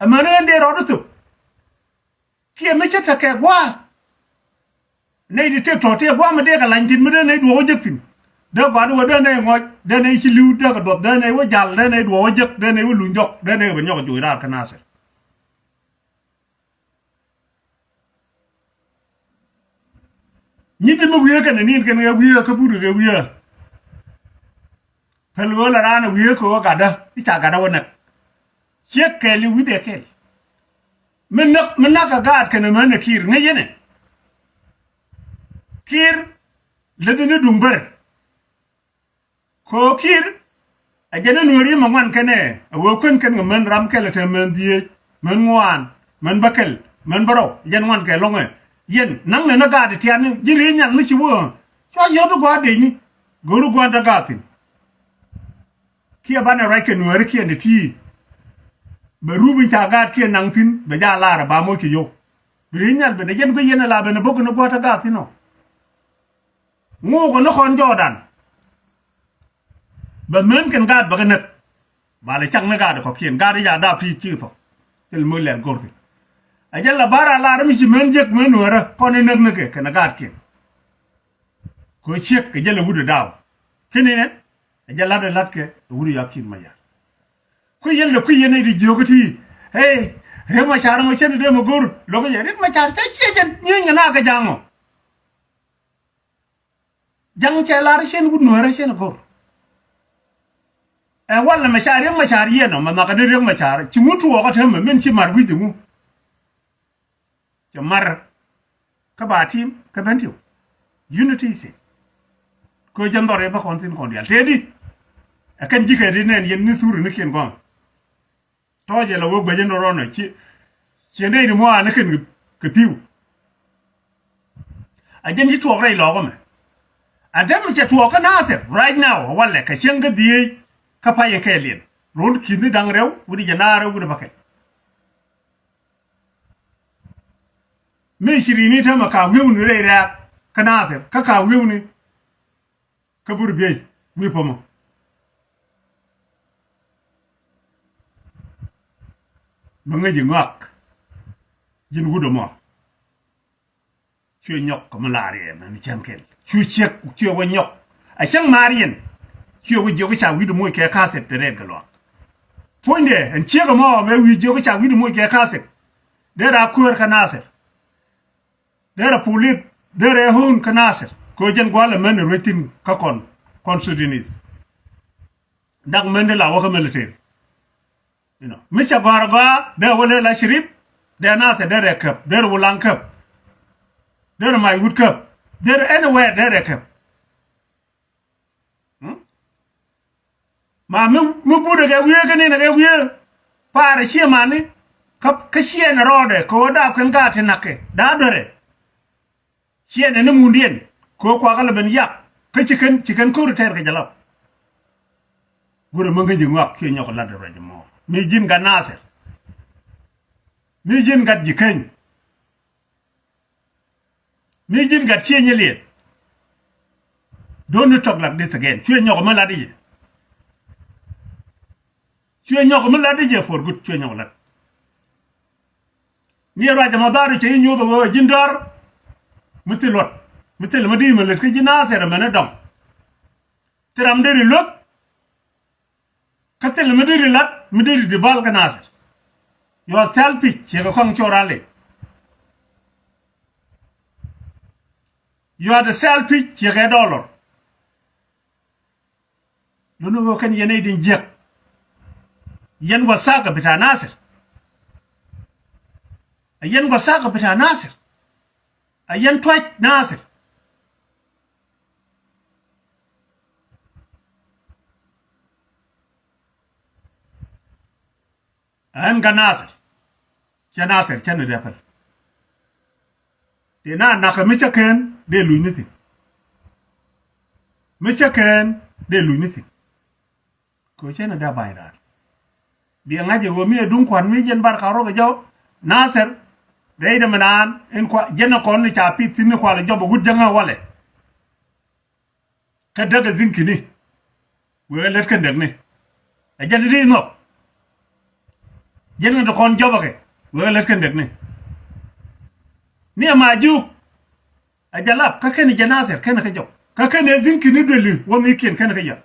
Ɛmɛn ɣän dee rɔɔd i̱ thop. Kiɛ mi cä tekɛ gua̱a̱th. Nɛy di tëk tɔ̱ tëë gua̱a̱th mi dee kɛ lany thi̱n mi dee nɛy duɔɔk wä jek thi̱n. Dee gɔaa di wä dee nɛy ŋɔc dee nɛy ci li̱w dee kɛ duɔth dee nɛy wä jal dee nɛy duɔɔk wä jek dee nɛy wä luny jɔk dee nɛy wä bɛ nyɔk joc raar kä Nathir. Nyi di mi wiee kɛn ni nin kɛn kɛ wiee kä but kɛ wiee. Päl ɣöö la raan ɛ wiee kɛ ɣöö gatdä i̱ ca gatdä wä näk. Ciek kɛɛli wi̱cdɛ kɛl. Mi näk mi näk kɛ gaat kɛn ɛmän ɛ Kiir ŋäc yɛn ɛ. Kiir läthi ni duŋ bär. Kɛ ɣöö Kiir ɛ jɛn ni nueeri mɛ ŋuan kɛnɛ ɛ ɣöö kuän kɛn kɛ män ram kɛl ɛ te män dhieec män ŋuan män bäkɛl män bärɔw ɛ jɛn ŋuan kɛ lɔŋɛ. Yɛn naŋ nɛ ni gaat tiani ji̱ ri̱i̱c nyaŋ ni ci wä cua yɔt ti gua̱a̱r dec ni go̱o̱r ti gua̱a̱r te gaat thi̱n. Kiɛ banɛ ruac kɛ nueeri kiɛ ni ti̱i̱. Bɛ rup in ca gaat kiɛ naŋ thi̱n bɛ ja lar ɛ ba moc kɛ yio̱w. Bi ri̱i̱c nhial ben ɛ jɛn guic yɛn ɛ la ben ɛ bo̱k in ɛ gua̱a̱r te gaat thi̱n ɔ. Ŋo̱o̱k ɛ ni kɔn jɔɔdan. Bɛ män kɛn gaat bɛ kɛ näk. Ba lɛ cak ni gaat kɔ̱kiɛn gaat i̱ ca dap ti ci thɔk. Thil mi lɛl go̱r thi̱n. Ɛ jɛn la bar a lar mi ci män jek män nuäärä kɔn i̱ näk näk kɛ kɛn ɛ gaatkiɛn. Kɛ ciek kɛ jɛl ɛ wut ɛ daw. Kɛn i̱ nɛn ɛ jɛl lat ɛ lat kɛ ɛ wut ɛ yɔak ki̱n ma yar. Kui̱ yɛn lɛ kui̱ yɛn i̱ di jiök i̱ ti. Ey Riek Macar mɔ cɛn i̱ dee mɛ go̱r lo̱k i̱ jɛ Riek Macar cɛ ciɛ jɛn nyieny kɛ na kɛ ja̱a̱ŋ ɔ. Ja̱ŋ cɛ lar cien wut nuäärä cien go̱r. Ɛ walɛ mɛ ca Riek Macar yɛn ɔ mɛ nhɔakä di Riek Macar ci ŋu tuɔɔkä temɛ min ci mar wi̱c di ŋu. Cɛ mar kä ba tim kä ben tiu. Unity is it. Kö jɛn dhɔr yɛ bä kɔn thin kɔn dial tëëdi. Ɛ kɛn ji̱ kɛ di nɛn yɛn ni thuri ni kiɛn gɔm. Tɔ̱ jɛ lɛ wee guecä ni rɔɔnɔ ci ciɛ nɛy ni muaani kɛn kɛ pi̱w. A jɛn ci tuɔɔk rɛy lɔɔk ɛmɛ. A däm cɛ tuɔɔk kä Nathir right now a walɛ kɛ cieŋ kä dhieec kä pay in kɛɛliɛn. Ruɔ̱n ki̱thni da̱ŋ rɛw wi̱ni jɛ naar rɛw wi̱ni bäkɛl. Mi ci ri̱ni tämɛ ka wi̱ewni rɛy rɛ̈ɛ̈k kä Nathir kä ka wi̱ewni. Kä bur biey wi̱i̱ pamɔ. Mɛ ŋäc i̱ ŋɔak. Ji̱n wut ɛmɔ. Cuɛ nyɔk kɛ mi laar yɛ mɛ mi cäŋ kɛl cuɛ ciek cuɛ wä nyɔk. A cäŋ maar yɛn. Cuɛ wä jiök ca wi̱i̱ di moc kɛ ka̱thit te rɛɛt kɛ luaak. Puɔ̱nydɛ ɛn ciek ɛmɔ mɛ wi̱i̱ jiök ca wi̱i̱ di moc kɛ ka̱thit. Dee ra kuäär kä Nathir. Derɛ pulit derɛ ho̱o̱n kä Nathir kɛ jɛn gua̱l ɛmɛn ruec thi̱n kä kɔn kɔn Sudanese. Dak mɛn di la wä kä military. You know, mi cɛ gɔ̱a̱r gɔ̱a̱r derɛ wä lɛ la Shirip derɛ Nathir derɛ käp derɛ Wulaŋ käp. Derɛ mac wut käp derɛ anywhere derɛ käp. Hmm? Ma mi mi budɛ kɛ wiee kä ninɛ kɛ wiee. Paarɛ ciɛ mani kä kä ciɛnɛ rɔɔdɛ kɛ ɣöö daap kɛn gaat ti na̱kɛ da̱a̱ duerɛ. Ciɛnɛ ni mundiɛn kɛ ɣöö kuakä lɛ ben yak kä ci kɛn ci kɛn ko̱ri tɛɛr kɛ jɛ lap. Gurɛ mi ŋäc i̱ ŋɔak kiɛ nyɔk lat ruac mɔ mi ji̱n gat Nathir. Mi ji̱n gat ji̱ keny. Mi ji̱n gat cieny i̱ liɛth. Don't you talk like this again. Cuɛ nyɔk mi lat i̱ jɛ. Cuɛ nyɔk mi lat i̱ jɛ for good cuɛ nyɔk lat. Ni ruac ɛmɔ dharu cɛ i̱ nyoth ɛ wee ji̱n dɔ̱r. Mi thil luɔt. Mi thil mi di̱i̱t mi lät kä ji̱ Nathir ɛmɛn ɛ dɔŋ. Thil ram deri luek. Kä thil mi deri lat mi deri di bal kä Nathir. You are selfish, ciɛ kɛ kɔŋ cor ali. You are the selfish, ciɛ kɛ dollar. Luni wä kɛn yɛn ɛ din jiäk. Yɛn wasaka bita Nathir. A yɛn wasaka bita Nathir. A yɛn tuac Nathir. Ɛn kä Nathir. Cɛ Nathir cɛ ni dee päl. Dee na nakä mi cä ken dee luny ni thi̱n. Mi cä ken dee luny ni thi̱n. Kɛ cɛ ni dee ba̱ny raan. Biɛ ŋa̱c ɛ ɣöö mi ɛ duŋ kua̱n mi jɛn bar ka̱r rɔ kɛ jɔw. Nathir. Rɛy dɛ mi naan in kua jɛn ɛ kɔn ni ca pi̱th thi̱n ni kual ɛ jɔp ɛ wut jäŋä walɛ. Kä däk ɛ dhi̱n ki̱ni. Wee lät kɛn däkni. Ɛ jɛn ri nhɔk. Jɛn kɛn ti kɔn jɔbakɛ. Wee lät kɛn däkni. Ni ɛ ma juk. Ɛ jɛ lap kä kɛn jɛ Nathir kɛn kä jɔk. Kä kɛn ɛ dhi̱n ki̱ni dueli wä nhikiɛn kɛn kä jɔk.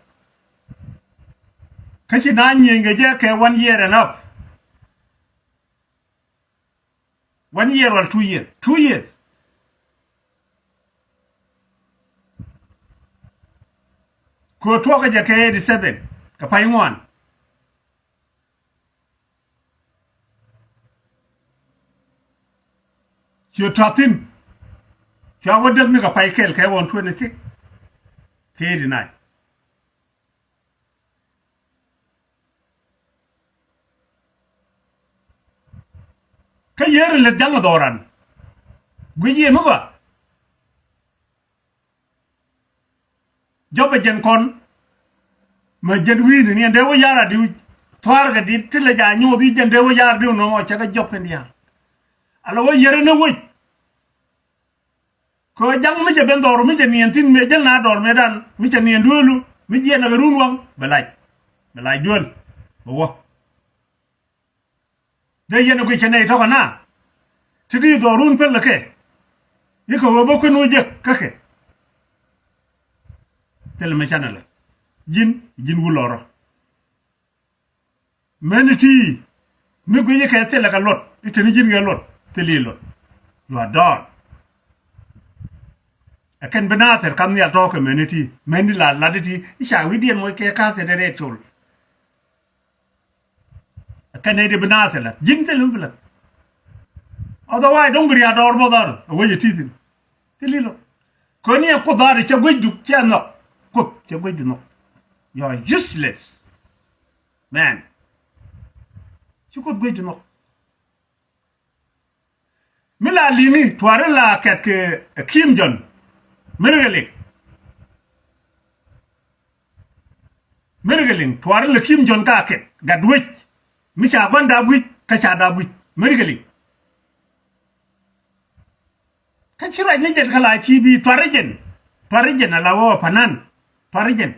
Kä ci na nyieny kɛ jɛ kɛ one year and up. One year or two years. Two years. Kɛ tuɔkä jɛ kɛ eighty seven kɛ pay ŋuan. Ciö tɔthin. Cua wä däk ni kɛ pay kɛl kɛ one twenty six. Kɛ eighty nine. Kä yeri lät jaŋ dhɔran. Guic yɛ mi ba. Jɔpɛ jɛn kɔn. Mɛ jɛn wi̱i̱ni ni ɛn dee wä yar adiw. Thuaar kɛ dit ti lɛ ja nyoth i̱ jɛn dee wä yar adiw nɔmɔ cɛ kɛ jɔp kɛn diaal. Ala wä yeri ni wec. Kɛ ɣöö ja̱ŋ mi cɛ ben dhɔru mi cɛ niɛn thi̱n mëë jäl na dɔɔr mëëdan mi cɛ niɛn dueelu mi jiɛn ɛ kɛ run waŋ bɛ lac. Bɛ lac duel bɛ wä. Dee yɛn ɛ guic kɛ nɛy tɔ̱kɛ na ti di dhɔrun pɛl kɛ. I̱ kɛ ɣöö bä kuën wä jek kä kɛ. Thilɛ mi canɛ lɛ ji̱n ji̱n wulɔrɔ. Meni ti mi guici kɛ thilɛ kɛ luɔt i̱ teni ji̱n kɛ luɔt thili luɔt. You are done. Ɛ kɛn bi Nathir kam nhial tɔ̱ɔ̱kɛ meni ti meni la lat i̱ ti i̱ ca wi̱cdiɛn moc kɛ ka̱thɛ dee rɛɛt col. Ɛ kɛn nɛy ti bi Nathir la ji̱n thil mi bi la. Otherwise dɔ̱ŋ bi ria̱a̱ dɔɔr bä dhɔr ɛ wec ɛ ti thin. Thili luɔt. Koni ɛ Kuoth dhɔr cɛ guecdu cɛ nhɔk. Kuoth cɛ guecdu nhɔk. You are useless. Mɛn ci Kuoth guec ti nhɔk. Mi la li̱ŋi tuaari la kɛt kɛ Kim Jong. Mi ri kɛ liŋ. Mi ri kɛ liŋ tuaari la Kim Jong ka kɛt gat wec. Mi ca gua̱n dap wi̱c kä ca dap wi̱c mi ri kɛ liŋ. Kä ci ruac ni jɛn kä la T V tuaari jɛn. Tuaari jɛn ala wä panan. Tuaari jɛn.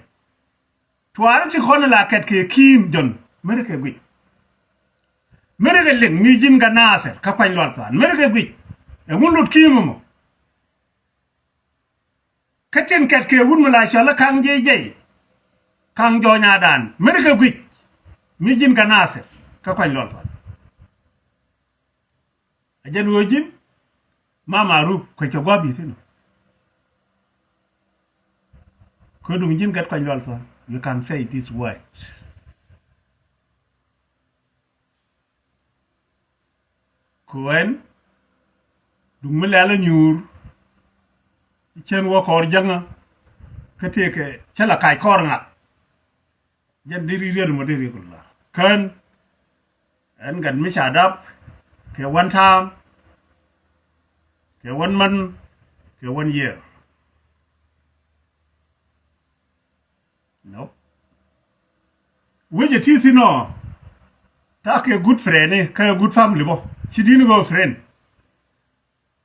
Tuaari ti kɔn la kɛt kɛ Kim Jong mi ri kɛ guic. Mi ri kɛ liŋ mi ji̱n kä Nathir kä kuany lual than mi ri kɛ guic. Ɛŋu lut Kim mɔ. Kä tin kɛt kɛ wut mi la cɔl i̱ Kaŋ Jiɛc Jɛy. Kaŋ Jɔny Adan mi ri kɛ guic. Mi ji̱n kä Nathir kä kuany lual than. A jɛn ɣöö ji̱n Mama Rup kuec kɛ gua̱a̱p i̱ thi̱n. Kä duŋ ji̱n gɛt kuany lual thuɔ̱n. You can say this word. Kuɛn duŋ mi lɛl a nyuur. Cien wä kɔɔr jäŋä kä tëëkɛ cä la kac kɔɔr ŋa̱k. Jɛn deri riet mɔ deri kul la kän. Ɛn gat mi ca dap kɛ one time, kɛ one month, kɛ one year. No. Wecɛ ti thin ɔ. Ta kɛ good friend ni kɛ good family bɔ ci din kɛ friend.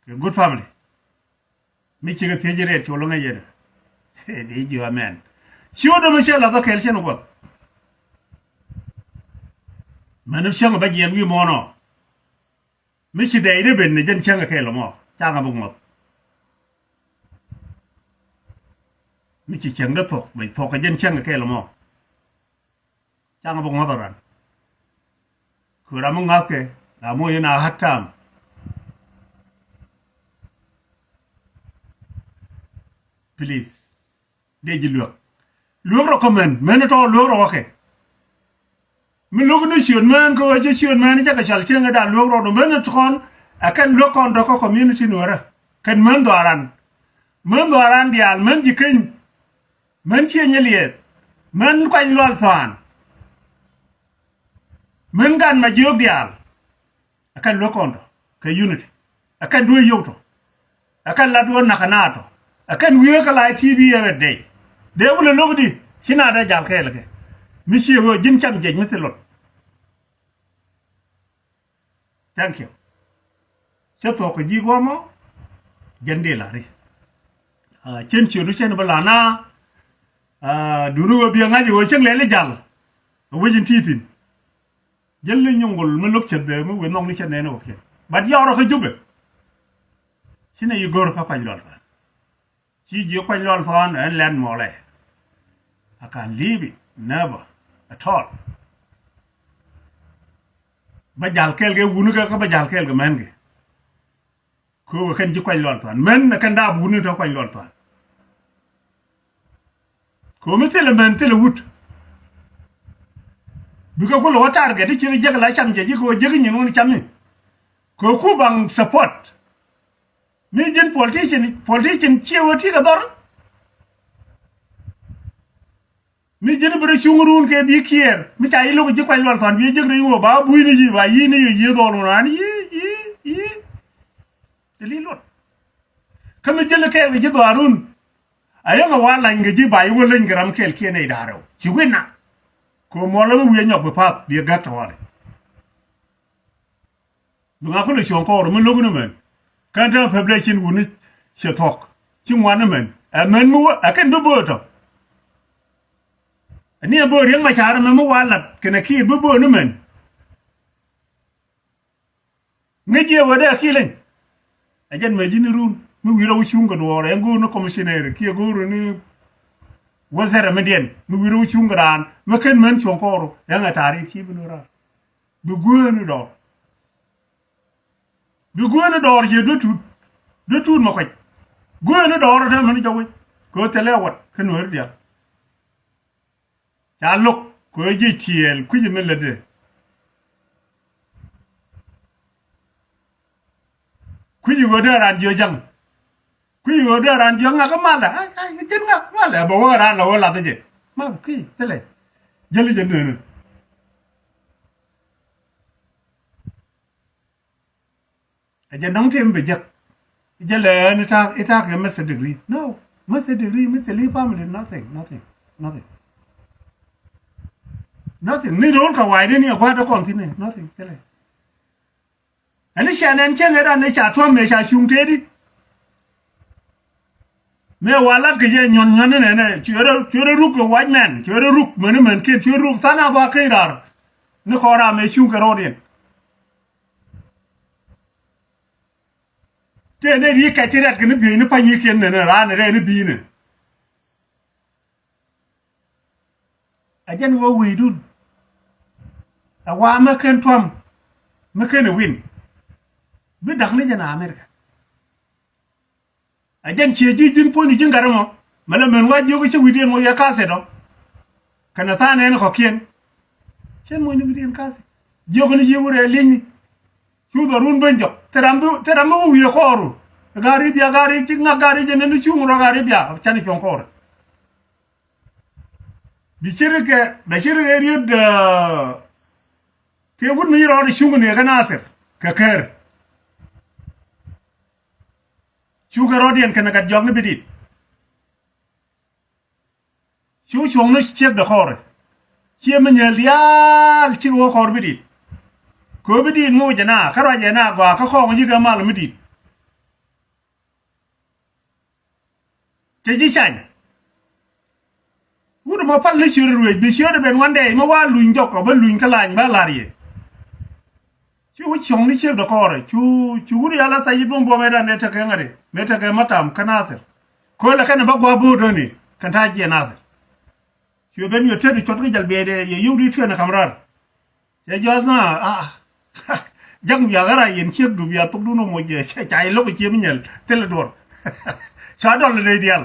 Kɛ good family. Mi cikɛ thiec rɛt col ŋäc yɛn. Di jiɔ mɛn. Ci wä dɔmɛ cɛ lath ɔ kɛl cɛn guɔth. Mɛn cäŋ bä jiɛn wi̱i̱ muɔ̱ɔ̱n ɔ. Mi ci dɛy dee ben ni jɛn cäŋ kɛ kɛɛl ɛmɔ, caŋ a bi ŋuɔth. Mi ci cäŋ dee thuɔ̱k, bɛ thuɔ̱k kɛ jɛn cäŋ kɛ kɛɛl ɛmɔ, caŋ a bi ŋuɔth ɛ ran. Kɛ ram mi ŋa̱thkɛ, ram mi wä in a hard time. Please. Dee ji̱ luäk. Luäk rɔ kɛ män, män tɔ̱ luäk rɔ kɛ. Mi lo̱k ni ciöt män kɛ ɣöö cä ciöt män cä kɛ cɔl cieŋ kɛ da̱a̱n luäk rɔ, män tɔ̱ kɔn ɛ kɛn luäk kɔn tɔ̱ kä community Nuäärä. Kɛn män dhɔaaran. Män dhɔaaran diaal, män ji̱ keny. Män ciëny iliɛth. Män kuany lual thɔ̱a̱n. Män gan ma jiök diaal. Ɛ kɛn luäk kɔn tɔ kɛ unity. Ɛ kɛn duee yio̱w tɔ. Ɛ kɛn lat duɔ̱ɔ̱r nakä naath tɔ. Ɛ kɛn wieekä la i̱ T V every day. Dee wulɛ lo̱k di ci naath dee jal kɛɛl kɛ. Mi ciɛ ɣöö ji̱n cam jiɛc mi thil luɔt. Thank you. Cä thuɔ̱k kɛ ji̱ guɔ̱mɔ. Jɛn di la ri. Cien ciötdu cɛn bä la na. Duuni ɣöö biɛ ŋa̱c ɣöö cäŋ lɛl i̱ jal. Ɛ wec in ti thi̱n. Jäl ni nyuŋ gol mi lo̱k cäth bɛ mi wëë nhɔk ni cäth nɛɛni wä kiɛn. But yɔrɔ kä Jubɛ. Ci nɛ yi go̱r kä kuany lual thɔn. Ci jiök kuany lual thɔn ɛn lɛn mɔlɛ. I can leave it, never at all. Bä jal kɛɛl kɛ wuni kä, kä bä jal kɛɛl kɛ mɛn kɛ. Kɛ ɣöö kɛn ji̱ kuany lual thɔn. Mɛn ɛ kɛn daap wuni tɔ kuany lual thɔn. Kɛ ɣöö mi thilɛ mɛn thilɛ wut. Bikɛ kulɛ wä target i̱ ci rɔ jek la cam jɛ ji̱ kɛ ɣöö jek i̱ nyin wun cam i̱. Kɛ ɣöö ku baŋ support. Mi ji̱n politician, politician ciɛ ɣöö ti kɛ dhɔr. Mi ji̱n bi rɔ cuŋ run kɛ bi kiɛɛr. Mi ca yi lo̱k ji̱ kuany lual thɔn bi jek rɔ yi ŋuɔ ba buini yi ba yi ni yi yi dhɔl ŋuɔ ran yi yi yi. Ti li luɔt. Kä mi ji̱n kɛɛl kɛ ji̱ dhɔaarun. A yäŋ a wa lany kɛ ji̱ ba yi wä leny kɛ ram kɛɛl kiɛn nɛy da̱a̱r rɛw. Ci gui̱n na. Kɛ muɔlä mi wi̱i̱ nyɔk bi path bi gäk tɔɔli. Bi ŋa kulɛ cuɔ̱ŋ kɔɔr mi lo̱k ni mɛn. Kɛn te pɛp lɛ cin wuni cɛ thuɔ̱k. Ci ŋuan ni mɛn. Ɛ mɛn mi wä, ɛ kɛn bi böö tɔ. Ɛ ni ɛ böö Riek Machar mɛn mi wa lat kɛnɛ kiir bi böö ni mɛn. Ŋäc jiɛ wä dee a ki̱i̱leny. Ɛ jɛn mɛ ji̱n run. Mi wi̱i̱ rɔ wä cuŋ kɛ duɔɔr. Ɛ go̱o̱r ni commissioner. Kiɛ go̱o̱r ni wä zɛrɛ mi diɛn. Mi wi̱i̱ rɔ wä cuŋ kɛ raan. Mi ken mɛn cuɔ̱ŋ kɔɔr. Ɛ ŋɛ ta̱a̱ ri ci bi ni raan. Bi gueeni dɔɔr. Bi gueeni dɔɔr jiɛ duet tuut. Duet tuut mɛ kuec. Gueeni dɔɔr tɛ mɛni jɔwec. Kɛ ɣöö thilɛ wat kä nueeri diaal. Ca lo̱k kɛ ɣöö jiɛ ciɛɛl kui̱c mi lätdɛ. Kui̱c ɣöö dee raan jiɔ ja̱ŋ. Kui̱ ɣöö dee raan jiɔk ŋak kä malɛ. Ai, ai, ji̱n ŋak malɛ. Bɛ wä raan lɛ wä lath jɛ. Mal kui̱ thilɛ. Jäli jɛ nöönä. Ɛ jɛ dɔ̱ŋ tëë mi bɛ jek. Jɛ lɛ ni ta̱a̱, i̱ ta̱a̱ kɛ master degree. No. Master degree mi thil i̱ family, nothing, nothing, nothing. Nothing. Ni ro̱l kɛ wa̱i̱ ni ni ɛ gua̱a̱r dee kɔn thi̱n ɛ. Nothing. Thilɛ. Ɛn i̱ cɛ nɛn cieŋ ɛ dan ni ca tuɔ̱m mëë ca cuŋ tëëdi. Mëë wa lat kɛ jɛ nyuɔ̱n nyuɔ̱n ni nɛnɛ cuɛ rɔ, cuɛ rɔ ruk kɛ wac mɛn, cuɛ rɔ ruk mäni mɛn kiɛn, cuɛ ruk than a ba keny raar. Ni kɔn ram mëë cuŋ kɛ rɔɔdiɛn. Tëë nɛy ri kɛc ti rɛt kɛ ni bi̱i̱ni pa̱ny ni kiɛn nɛnɛ raan rɛɛ ni bi̱i̱ni. Ɛ jɛn wä wi̱i̱dun. Ɛ wa mi ken tuɔ̱m mi ken ɛ win. Bi da̱k ni jɛn America. Ɛ jɛn ciɛ ji̱ ji̱n puɔ̱nydu ji̱n gat ɛmɔ. Mɛ lɛ mɛn wa jiök cä wi̱i̱diɛn mɔ yɛ ka̱thɛ dɔ̱. Kɛnɛ tha̱a̱n ɛn kɔ̱kiɛn. Cɛn muɔ̱nyni wi̱i̱diɛn ka̱thɛ. Jiök ni ji̱ wurɛ li̱nyni. Cu dhɔrun ben jɔk. Thil ram bi, thil ram bi wä wi̱i̱ kɔɔru. Gari bia gari ci ŋak gari jɛ nɛn cuŋ rɔ gari bia. Can cuɔ̱ŋ kɔɔru. Bi cir kɛ, bɛ cir kɛ riet, kɛ wut mi ci rɔɔdɛ cuŋ ni kɛ Nasir kɛ Kɛɛr. Cukɛ rɔɔdiɛn kɛnɛ gat jɔak ni bi dit. Cu cuɔ̱ŋ ni ciek dɛ kɔɔrɛ. Ciɛ mi nyɛl diaal cik wä kɔɔr bi dit. Kɛ bi dit ŋoc jɛ na kä ruac jɛ na gɔaa kä kɔɔŋ ji̱ kɛ mal mi dit. Cɛ ji̱ cany. Wut mɔ pal ni ciöt ruëëc bi ciöt ben wan dɛɛc mi wa luny jɔk kɔ bä luny kä lany bä la̱r yɛ. Cu cɔŋ ni ciek dɔ̱kɔrɛ cu cu wut yal a thɛc i̱ duɔ̱ŋ buɔ̱m ëëdan ëë tekɛ ŋäri mëë tekɛ matam kä Nathir. Köölɛ kɛn ɛ bä gua̱a̱ bo̱o̱däni kɛn ta̱a̱ jiɛ Nathir. Cuɛ ben yɔ tet i̱ cuɔt kä jal biɛɛdɛ yɛ yio̱w di tiɛn ɛ ka̱m raar. Cɛ jɔ̱a̱th na a jak mi yakä raar yɛn ciekdu bia thokdun ɔ moc jɛ ca ilo̱k i̱ cie mi nyɛl thilɛ duɔ̱r. Cua dɔl nɛy diaal.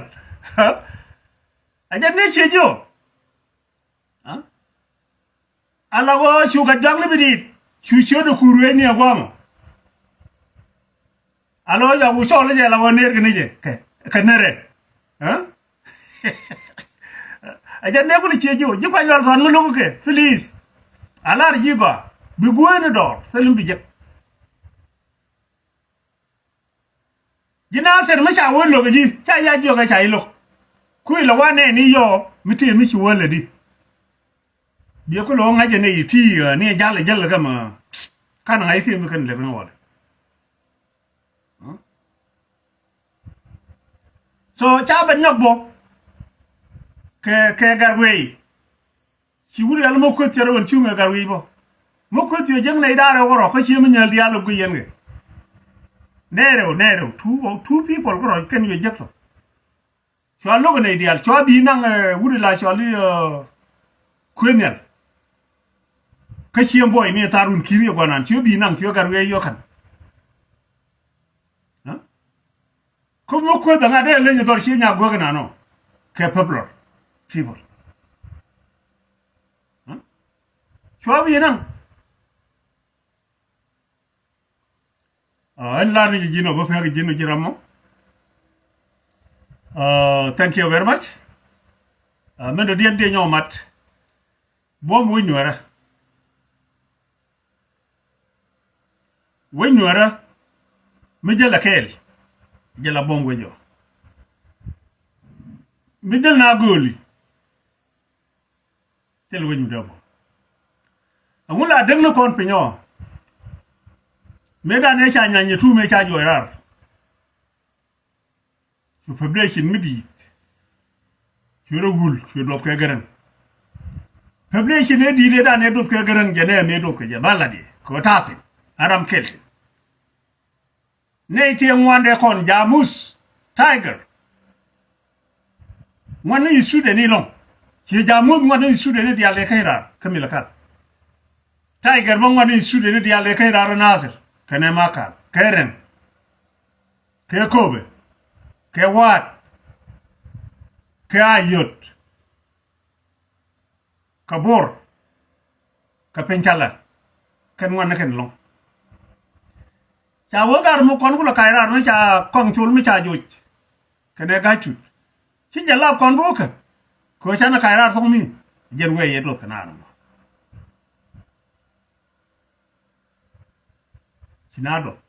Ɛ jɛn ni cie jiö. Ala wä cu gat jɔakni bi di̱i̱t cu ciötdɛ kur ruëëcni ɛ gua̱a̱mɔ. Ala wä jɔak wu cɔɔl jɛ ala wä ner kɛ ni jɛ kɛ ner rɛ. Ɛ jɛ nek wun ciɛ ji̱ wä ji̱ kuany lɔl thɔn mi lo̱k kɛ please. Alar ji̱ ba bi gueeni dɔɔr thil mi bi jek. Ji̱ Nathir mi ca wä lo̱k ji̱ ca ya jiɔk ɛ ca i̱ lo̱k. Kui̱ lɛ wa nɛɛni yɔɔ mi tëë mi ci wä lätdi. Biɛ ku lo̱k ŋa̱cä ni ti ni jal jal kä ma kan ŋa̱c thi̱n mi kɛn lep ni wal. So ca ben nyɔk bɔ kɛ kɛ gat wei. Ci wut yal mɔ kueth cɛ rɛ wän cuŋ ɛ gat wi̱i̱ bä. Mɔ kueth cuɛ jek nɛy da̱rɛ wä rɔ kä cie mi nyäl diaal ɛ guiy yɛn kɛ. Nɛɛrɛw nɛɛrɛw two two people kä rɔ kɛn cuɛ jek tɔ. Cua lo̱k ɛ nɛy diaal cua bi̱i̱ naŋ ɛ wut ila cua li kueth nhial. Kä cie buɔy ni ɛ thar wun ki̱i̱r yɛ guanan cuɛ bi̱i̱ naŋ cuɛ gat wi̱i̱ yɔ̱kan. Kä mi kueth aŋa dee leny dhɔr ci nya guäk inanɔ kɛ popular people. Cua bi naŋ. Ɛn lar ni ji̱ ji̱n ɔ bä pek ji̱n ɔ ji̱ ram mɔ. Thank you very much. Mɛn dɔ diɛn diɛ nyɔk mat. Buɔm wi̱c nuɛrä. Wec nuɛrä mi jäl a kɛɛl jäl a buɔ̱m wec ɔ. Mi jäl na gööli thil wec mi dee buɔ̱m. Aŋu la däk ni kɔn piny ɔ. Mëë dan ëë ca nyany ɛ tuum ëë ca juɔc raar. Cu population mi di̱i̱t. Cu rɔ wul cu duɔth kɛ gärɛŋ. Population ëë di̱i̱t ëë dan ëë duɔth kɛ gärɛŋ jɛ nɛɛ mëë duɔth kɛ jɛ ba lat yɛ kɛ ɣöö ta̱a̱ thi̱n a ram kɛl thi̱n. Nɛy tëë ŋuandɛ kɔn jamuth, tiger. Ŋuan ni Sudan ni lɔŋ ci jamuth ŋuan ni Sudan ni diaal ëë käny raar kä Malakal. Tiger bä ŋuan ni Sudan ni diaal ëë käny raar kä Nathir kɛnɛ Makal kɛ Rɛŋ. Kɛ Köpɛ kɛ Waat kɛ Ayot kɛ Bor kɛ piny calɛ kɛn ŋuan ni kɛn lɔŋ. Ca wee gar mi kɔn kulɛ kac raar mi ca kɔŋ col mi ca joc kɛnɛ ga̱c tut. Ci jɛ lap kɔn bi wä kɛ kɛ ɣöö canɛ kac raar thok mi jɛn wee yɛ duɔth kɛ naar ɛmɔ. Ci na duɔth.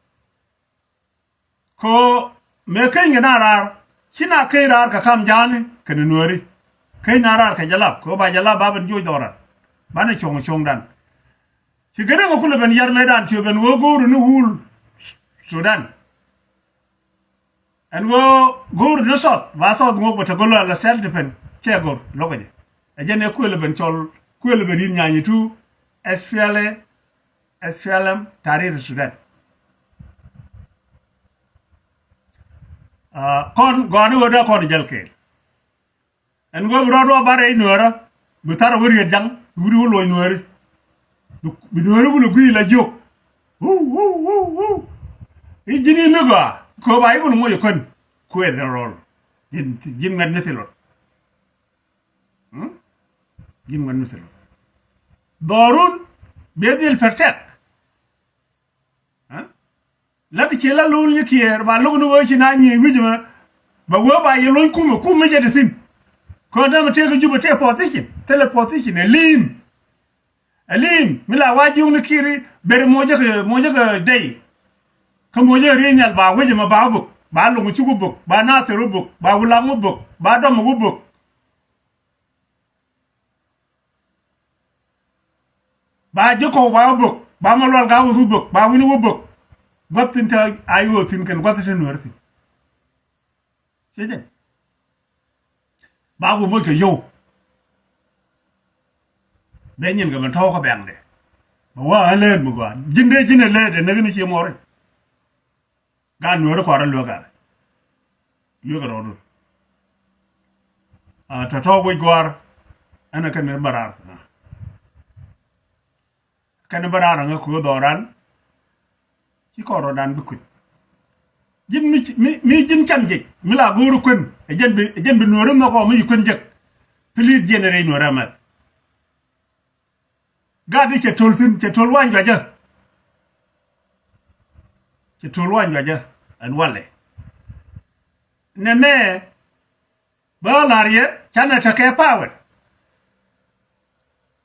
Kɛ ɣöö mëë keny kɛ na raar ci na keny raar kɛ kam ja̱a̱ni kɛnɛ nuääri. Keny na raar kɛ jɛ lap kɛ ɣöö ba jɛ lap ba ben joc dhɔran banɛ cuɔ̱ŋ cuɔ̱ŋdan. Ci gärɛ ŋä kulɛ ben yar mëëdan ci ben wee go̱o̱ri ni wul Sudan. Ɛn wee go̱o̱ri ni South ba South ŋuɔk bɛ te go̱l ala self defense cɛ go̱r lo̱kɛ jɛ. Ɛ jɛn ɛ kuël ɛ ben cɔl kuël ɛ ben rin nyanyitu. S P L A S P L M Tahrir Sudan. Kɔn gɔani wee dee kɔn jäl kɛɛl. Ɛn wee bi rɔɔd wä bar rɛy nuäärä bi thar wä riet jaŋ bi wut wä luɔc nuääri. Bi nuääri wä lɛ gui̱i̱ la jiök. I̱ ji̱n i̱ mi gɔaa kööb a i̱ wä lɛ moc ɛ kön kuɛth rɔl. Ji̱n ŋuɛt ni thil rɔl. Ji̱n ŋuɛt ni thil rɔl. Dhɔrun bi dhil protect. La̱t ci la lul ni kiɛɛr ba lo̱k ni wee ci na nyiey wi̱c mɛ. Ba wee ba yɛ luny kumɛ kumɛ jɛ di thi̱n. Kɔn dämɛ tëëk Jubɛ tëë position thilɛ position ɛ li̱i̱m. Ɛ li̱i̱m mi la wa jiökni kiɛɛri ber mocä kɛ mocä kɛ dey. Kä mocä kɛ riey nhial ba wec ɛmɛ ba wä bök ba lo̱ŋ cuk wä bök ba nathir wä bök ba wulaŋ wä bök ba dɔm wä bök. Ba ji̱ kɔw ba wä bök ba ma lual ka wä thu bök ba wi̱ni wä bök. Gua̱th thi̱n te a yuɔth thi̱n kɛn gua̱th te nuäär thi̱n. Ciecɛ ba wä moc kɛ yio̱w. Bɛ nyin kɛ mɛn tɔ̱ɔ̱k kä bɛ̈ŋdɛ. Wa ɣän lät mi gɔaa. Ji̱n dee ji̱n ɛ lät ɛ näk ni cie muɔri. Gaat nuɔri kuarä luäk gat. Luäk ɛ rɔɔdu. Tɔ̱tɔ̱ wec gɔ̱a̱r. Ɛn ɛ kɛn bä raar. Kɛn bä raar ɛ ŋä kui̱ dhɔran. Ci kɔn rɔɔdan bi kui̱. Ji̱n mi, mi, mi ji̱n can jec mi la go̱o̱r kuën. Ɛ jɛn bi, ɛ jɛn bi nuɔri nhɔk ɔ mi yi kuën jek. Please jiɛn rɛy nuɔri amɛth. Gat di cɛ to̱l thi̱n, cɛ to̱l wa̱ny juacä. Cɛ to̱l wa̱ny juacä ɛn walɛ. Nɛmɛ bä la̱r yɛ canɛ tekɛ power.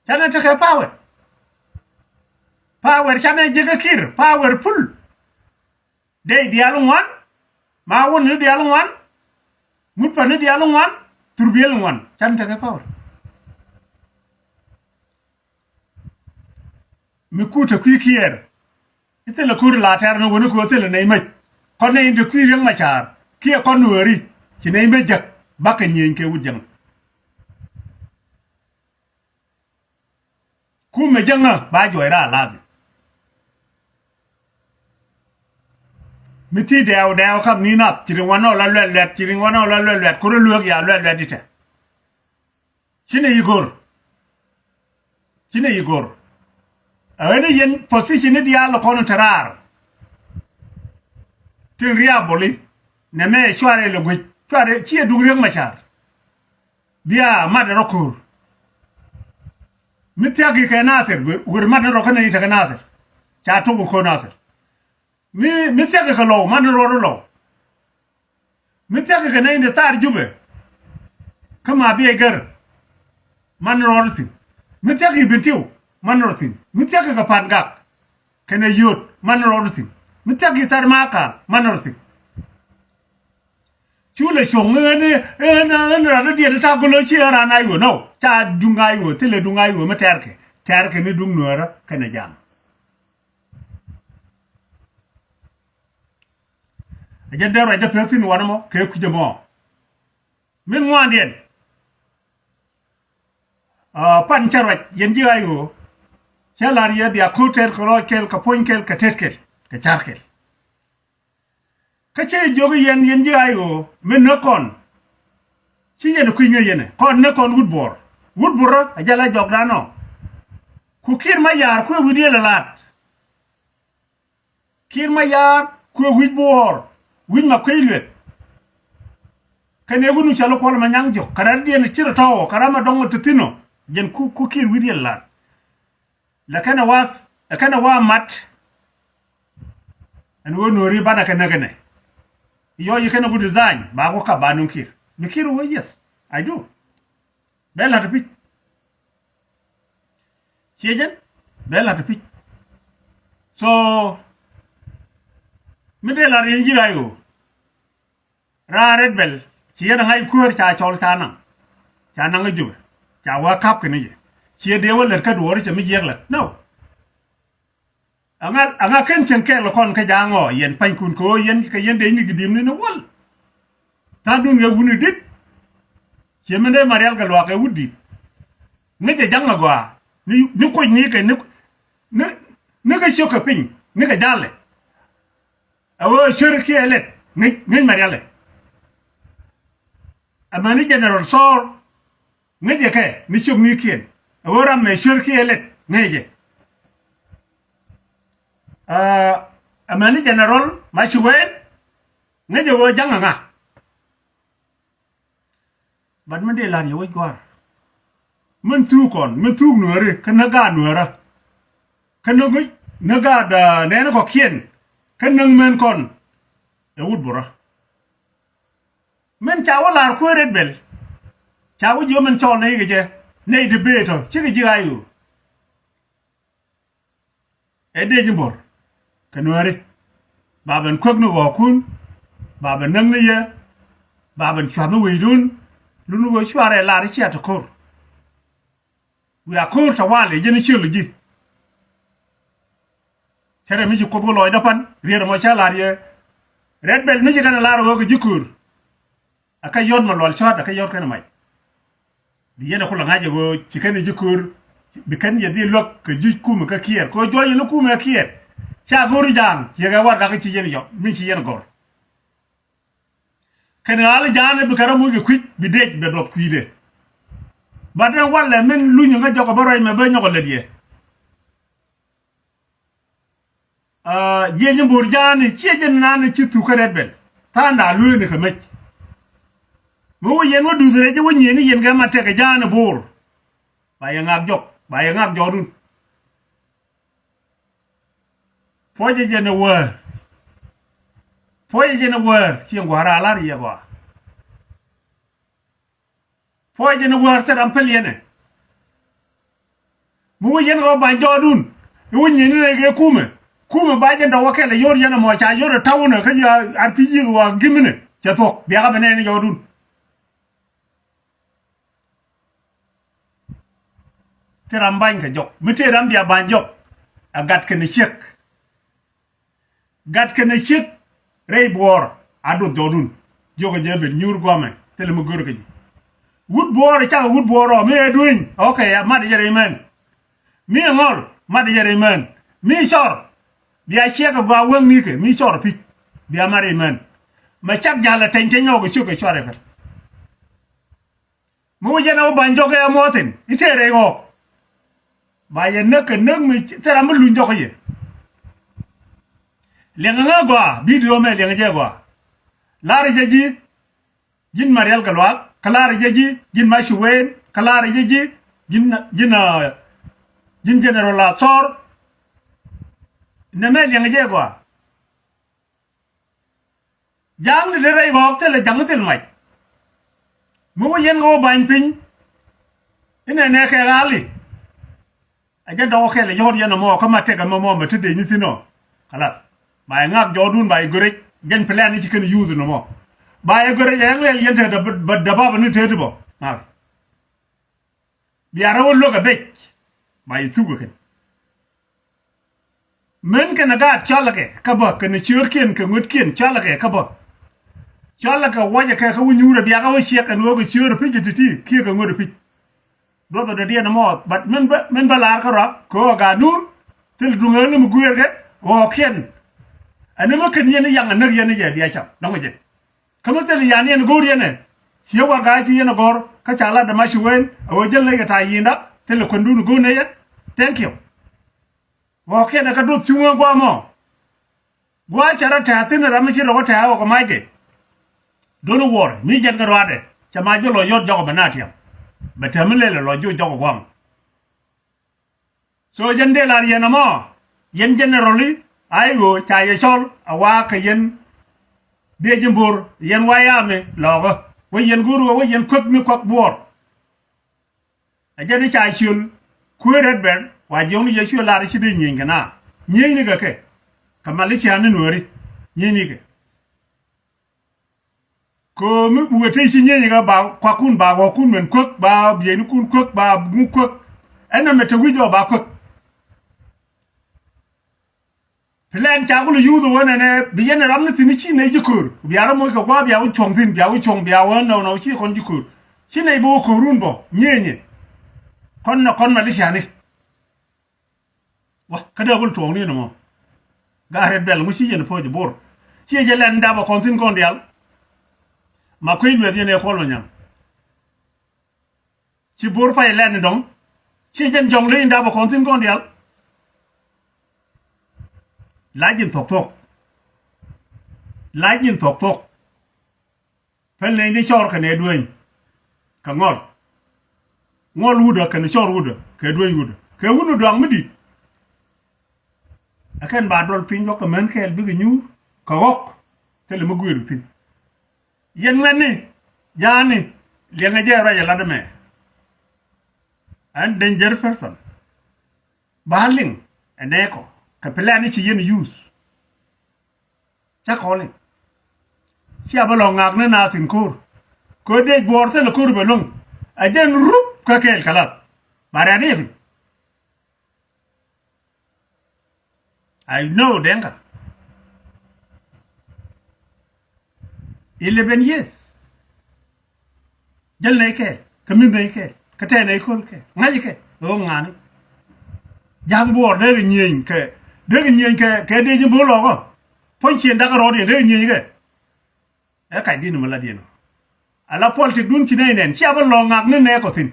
Canɛ tekɛ power. Power canɛ jek ɛ Kiir, power full. Dee diaal ŋuan, ma wun ni diaal ŋuan, ŋut pa ni diaal ŋuan, thurbiel ŋuan. Canɛ tekɛ power. Mi kut te kui̱ Kiir. I̱ thilɛ ko̱r la tɛr ni wuni kɛ ɣöö thilɛ nɛy mec. Kɔn nɛy in te kui̱ Riek Machar kiɛ kɔn nuääri ci nɛy mec jäk. Bakɛ nyieny kɛ wut jäŋ. Kumɛ jäŋä ba juɔc raar lathi. Mi ti dɛɛw dɛɛw kam ni nath ci riŋ wanɔ la luɛt luɛt, ci riŋ wanɔ la luɛt luɛt, kurɛ luäk ya luɛt luɛt itɛ. Ci nɛ yi go̱r. Ci nɛ yi go̱r. Ɛ ɣän i̱ yɛn position ni diaal kɔn te raar. Tin riaboli nɛmɛ cuarɛ lɛ guic, cuarɛ ciɛ duŋ Riek Machar. Bia mat rɔ ko̱r. Mi thia̱k i̱ kɛ Nathir, wer mat ni rɔ kä nɛ i̱ tekɛ Nathir. Ca tok i̱ ko̱r Nathir. Mi, mi thia̱k i̱ kɛ Lɔw, mat ni rɔ Lɔw. Mi thia̱k i̱ kɛ nɛy in te thaar Jubɛ. Kä ma biɛc gär. Man rɔɔd thi̱n. Mi thia̱k i̱ Bentiu. Man rɔɔd thi̱n. Mi thia̱k i̱ kɛ Pan Gak. Kɛnɛ Yio̱t. Man rɔɔd thi̱n. Mi thia̱k i̱ Thar Makal. Man rɔɔd thi̱n. Cu lɛ cuɔ̱ŋ ɣän, ɣän, ɣän ran rɔ diɛn ta̱a̱ golo ci ɣän ran a yuɔ nɔ. Ca duŋ a yuɔ, thilɛ duŋ a yuɔ mi tɛrkɛ. Tɛrkɛ ni duŋ nuäärä kɛnɛ ja̱a̱ŋ. Ɛ jɛn dee ruacdä pek thi̱n wanɛ mɔ kɛ kui̱cä mɔ. Min ŋuandiɛn. Aa, pan cä ruac yɛn ji̱ ɣa̱c ɣöö cä la̱r yɛ bia ko̱r tɛt kɛ lɔc kɛl kɛ puɔ̱ny kɛl kɛ tet kɛl kɛ ca̱r kɛl. Kä cä jiök yɛn yɛn ji̱ ɣa̱c ɣöö min näk kɔn. Ci yɛn kui̱ ŋäc yɛn ɛ kɔn näk kɔn wut buɔɔr. Wut buɔɔr ɛ jɛ la jɔkdan ɔ. Ku Kiir Mayar kuëë wi̱c yɛn la la̱t. Kiir Mayar kuëë wi̱c buɔɔr, wi̱c ma kuëë lueth. Kɛn ëë wi̱c nu cɔl i̱ Kuɔl Manyaŋ Jok kɛ rɛ̈tdiɛn ci rɔ tɔ̱ɔ̱ kɛ ram ma dɔ̱ŋ ɔ te thi̱n ɔ. Jɛn ku, ku Kiir wi̱c yɛn la̱t. Lɛ kɛn ɛ wa, ɛ kɛn ɛ wa mat. Ɛn ɣöö nuɔ̱ɔ̱ri banɛ kɛ näk ɛnɛ. Yɔc i̱ kɛn ɛ ku design ba ku kap ba nuŋ Kiir. Mi Kiir ɣöö yes, I do. Bɛ la̱t pi̱c. Ciɛ jɛn bɛ la̱t pi̱c. So mi dee la̱t yɛn ji̱ ray ɣöö raar Red Belt ci yɛn a ŋa̱c kuäär ca cɔl ca naŋ. Ca naŋ a Jubɛ ca wä ka̱p kɛn i̱ jɛ. Ciɛ dee wä lät kä duɔɔri cɛ mi jiɛk lät no. Aŋa, aŋa ken cieŋ kɛɛl kɔn kä ja̱a̱ŋ ɔ yɛn panykun kɛ ɣöö yɛn kɛ yɛn dee ni gi̱di̱i̱mni ni wäl. Tha̱a̱ŋdun ɣɛ wuni di̱t. Ciɛ min dee Marial kɛ luaak ɛ wut di̱t. Ŋäc ɛ ja̱ŋ agɔaa ni, ni kuc ni kɛ ni, ni, ni kɛ ciök kɛ piny ni kɛ ja̱lɛ. Ɛ ɣöö cuer kiɛ lɛt ŋäc, ŋäc Marialɛ. Amäni General Thor ŋäcɛ kɛ ni ciöknikiɛn. Ɛ ɣöö ram mɛ cuer kiɛ lɛt ŋäcɛ. Aa, amäni General Maciwɛɛn ŋäcɛ ɣöö ja̱ŋ aŋa. But min dee la̱r yɛ wec gua̱a̱r. Min thuk kɔn, min thuk nuääri kä näk gaat nuäärä. Kä näk, näk gaat, aa, nɛɛni kɔ̱kiɛn. Kä näk men kɔn ɛ wut burä. Min ca wä la̱r kuëë Red Belt. Ca wä jiök min cɔl nɛy kɛ jɛ nɛy debate ɔ cikɛ ji̱ ɣa̱c ɣöö ɛ dee ji̱ bo̱r kɛ nuääri. Ba ben kuäk ni ɣɔɔkun, ba ben näk ni yɛ, ba ben cua̱th ni wecdun. Lun ɣöö cuarɛ lar i̱ cia te ko̱r. Wiaa ko̱r tawali jɛn i̱ ciöl i̱ ji̱. Cä rɛ mi ci Kuoth wä lɔcdä pan riet ɛmɔ cä la̱r yɛ. Red Belt mi ci kɛn ɛ la̱r ɣöö kɛ ji̱ ko̱r. Ɛ kɛ yɔt ma lual cɔ̱t ɛ kɛ yɔt kɛn ɛ mac. Bi yɛn ɛ kulɛ ŋa̱c ɛ ɣöö ci kɛn ɛ ji̱ ko̱r. Bi kɛn yɛ dhil luäk kɛ juc kumɛ kä Kiir. Kɛ ɣöö juɔc yɛn kumɛ Kiir. Ca go̱r i̱ Ja̱a̱ŋ ciɛ kɛ warɛgak ci yɛn yɔk mi ci yɛn gɔ̱r. Kɛn ɣa̱l i̱ Ja̱a̱ŋ i̱ bi kɛ rɔ moc kɛ kui̱c bi dec bɛ duɔth kui̱dɛ. Bat ɛn walɛ min lunyä ŋä jɔkɛ bä ruac mɛ bä nyɔkɛ lät yɛ. Jiɛc in bo̱o̱r Ja̱a̱ŋ i̱ ciɛ jɛn nan i̱ ci thuk kä Red Belt. Tha̱a̱ŋda lueeni kɛ mec. Mi wä yɛn wä duth rɛc wä nyieen i̱ yɛn kɛ ma tɛkɛ Ja̱a̱ŋ i̱ bo̱o̱r. Ba yɛ ŋak jɔk, ba yɛ ŋak jɔkdun. Puɔcɛ jɛn ɛ wäär. Puɔcɛ jɛn ɛ wäär. Ciɛ ŋua̱r a lar yɛ gɔaa. Puɔcɛ jɛn ɛ wäär thil ram päl yɛn ɛ. Mi wä yɛn kɛ wä ba̱ny jɔkdun. I̱ wä nyieni nɛ kɛ kumɛ. Kumɛ ba jɛn dɔk wä kɛl ɛ yot yɛn ɛmɔ ca yot ɛ ta̱wunɛ kä ji̱ R P G wa gi̱minɛ. Cɛ thuɔ̱k. Biakä bɛ nɛɛni jɔkdun. Thil ram ba̱ny kɛ jɔk. Mi tëë ram bia ba̱ny jɔk. Ɛ gat kɛnɛ ciek. Gat kɛnɛ ciek rɛy buɔɔr a duɔth jɔkdun. Jiökɛ jɛ ben nyuur guamɛ thilɛ mi görkɛ ji̱. Wut buɔɔr cakɛ wut buɔɔr ɔ mi ɛ dueny. Ok, mat jɛ rɛy mɛn. Mi ɛ ŋɔl mat jɛ rɛy mɛn. Mi cɔr bia ciɛk kɛ gɔaa wäŋnikɛ mi cɔr pi̱c. Bia mat rɛy mɛn. Mɛ cak ja̱l ɛ tɛny tɛny ɔ kɛ ciök kɛ cuarɛ pɛr. Mi wä jɛn ɛ wä ba̱ny jɔk ɛ mɔthin i̱ tëë rɛy ɣɔɔk. Ba yɛ näk kɛ näk mi thil ram mi luny jɔk kä yɛ. Liɛŋɛ ŋä gɔaa bidio mɛ liɛŋɛ jɛ gɔaa. La̱rä jɛ ji̱ ji̱n Marial Gatluak kä la̱rä jɛ ji̱ ji̱n Maci Wen kä la̱rä jɛ ji̱ ji̱n ji̱n ji̱n General Athor. Nɛ mɛ liɛŋɛ jɛ gɔaa. Ja̱a̱ŋ di dee rɛy ɣɔɔk thilɛ ja̱ŋ thil mac. Mi wä yɛn kɛ wä ba̱ny piny. Inɛ nɛ kɛ ɣa̱li. Ɛ jɛn dɔk wä kɛl ɛ yɔ̱ɔ̱t yɛn ɛmɔ kä ma tɛk ɛmɛ mɔ mɛ te dee nyi thi̱n ɔ. Kalath. Ba yɛ ŋak jɔɔdun ba yɛ görec jɛn plan i̱ ci kɛn yuuth ɛn ɛmɔ. Ba yɛ görec ɛ ɣɛl yɛn te dee bä dee bä ni te ti bä. Ŋak. Bia rɛw luäk ɛ bec. Ba yɛ thuk ɛ kɛn. Mën kɛnɛ gaat cɔalɛ kɛ kä bä kɛnɛ ciöörkiɛn kɛ ŋuetkiɛn cɔalɛ kɛ kä bä. Cɔalɛ kɛ wuɔcɛ kɛ kä wä nyuurɛ biakä wä ciɛk ɛn ɣöö kɛ ciöörɛ pi̱c ɛ ti̱ti̱ kiɛ kɛ ŋuetɛ pi̱c. Duɔth ɔ dɔ̱diɛn ɛmɔ but min bä min bä la̱r kä rɔak kɛ ɣöö ganun thil duŋ ɣäl ni mi guëërkɛ ɣɔɔkiɛn. Ɛn ni mi kɛn yɛn i̱ yaŋ ɛ näk yɛn i̱ jɛ bia cam dɔ̱ŋ ɛ jɛ. Kä mi thil yan yɛn go̱o̱r yɛn ɛ. Ciɛ warɛga ci yɛn ɛ gɔ̱r kä ca lat dämaci wen ɛ ɣöö jäl nɛy kɛ ta̱a̱ yinda thilɛ kuändun go̱o̱r nɛy ɛ. Thank you. Ɣɔ̱kiɛn ɛ kä duɔth cuŋä gua̱a̱mɔ. Gua̱a̱ cɛ rɔ tɛ̱̈ɛ̱̈ thi̱n ram mi ci rɔ wä tɛ̱̈ɛ̱̈ ɣɔ̱k ɛ macdɛ. Don't worry mi jɛn kɛ ruaadɛ cɛ mac bi lɔ yɔt jɔk ɛ bɛ na tiam. Bɛ tɛ̱̈ɛ̱̈ mi lɛl ɛ lɔ juc jɔk ɛ gua̱a̱mɔ. So jɛn dee lar yɛn ɛmɔ yɛn generally a i̱ ɣöö ca yɛ cɔl a wa̱a̱ kɛ yɛn. Dee ji̱ bo̱r yɛn wa̱a̱ ya̱a̱ mi lɔɔkä wä yɛn go̱o̱r ɣöö wä yɛn kuäk mi kuäk buɔɔr. Ɛ jɛn i̱ ca ciöl kuëë rɛt bɛr wa jiɔ̱ŋni jɛ cuɛ lar i̱ ci dee nyieny kɛ na nyieny ni kɛ kɛ. Kɛ mal i̱ cia̱a̱n ni nuääri nyieny ni kɛ. Köömi bukɛ tëë ci nyieny kɛ ba kuakun ba ɣɔ̱kun mɛn kuäk ba bieynikun kuäk ba ŋu kuäk. Ɛn nɛmɛ te wi̱c ɔ ba kuäk. Plan ca kulɛ yuuth ɛ wä nɛnɛ bi yɛn ɛ ram ni thi̱n i̱ ci nɛy ji̱ köör bia rɔ moc kɛ gua̱a̱ bia wä cuɔ̱ŋ thi̱n bia wä cuɔ̱ŋ bia wä nɔw nɔw ci kɔn ji̱ köör. Ci nɛy bi wä köörun bɔ nyienyɛ. Kɔn nɛ kɔn mɛ li ciani. Wa kä dee bul tuɔɔkni nɔmɔ. Gaat rɛt bɛl ŋu ci yɛn puɔ̱c bo̱r. Ci yɛ jɛ lɛn dap ɛ kɔn thi̱n kɔn diaal. Ma kuec lueth yɛn ɛ kuɔl ma nyaŋ. Ci bo̱r pay lɛn dɔ̱ŋ. Ci jɛn jɔ̱ŋ ley in dap ɛ kɔn thi̱n kɔn diaal. Lac in thuɔ̱k thuɔ̱k. Lac in thuɔ̱k thuɔ̱k. Pɛl nɛy ni cɔɔr kɛnɛ dueny. Kɛ ŋɔl. Ŋɔl wutdä kɛnɛ cɔɔr wutdä kɛ dueny wutdä kɛ wutni dɔaŋ mi di̱t. Ɛ kɛn ba duɔl piny luɔk kɛ män kɛɛl bikɛ nyuur kɛ ɣɔ̱k. Thilɛ mi guiir thi̱n. Yɛn ŋuɛ̈tni ja̱a̱ni liɛŋɛ jɛ ruac ɛ lat ɛmɛ. Ɛn danger person. Ba liŋ ɛ nɛɛkɔ kɛ plan ni ci yɛn use. Cä kɔli cia bä lɔ ŋak ni naath in ko̱r. Kɛ dec buɔɔr thilɛ ko̱r bɛ lo̱ŋ. Ɛ jɛn rup kä kɛɛl kɛ lath ba rɛ̈t i̱ piny. I know Denka. Eleven years. Jäl nɛy kɛɛl kä mi̱th nɛy kɛɛl kä tɛɛ nɛy ko̱l kɛɛl ŋa̱c kɛ ɣöö ŋa̱ni. Ja̱a̱ŋ buɔɔr dee kɛ nyieny kɛ, dee kɛ nyieny kɛ, kɛ dee ji̱ bo̱o̱l ɔɔkä. Puɔ̱ny ciëŋ dakä rɔɔdiɛn dee kɛ nyieny kɛ. Ɛ kac di̱n mi la diɛn. Ala puɔl tëkdun ci nɛy nɛn cia bä lɔ̱ŋ ŋak ni nɛɛk ɔ thi̱n.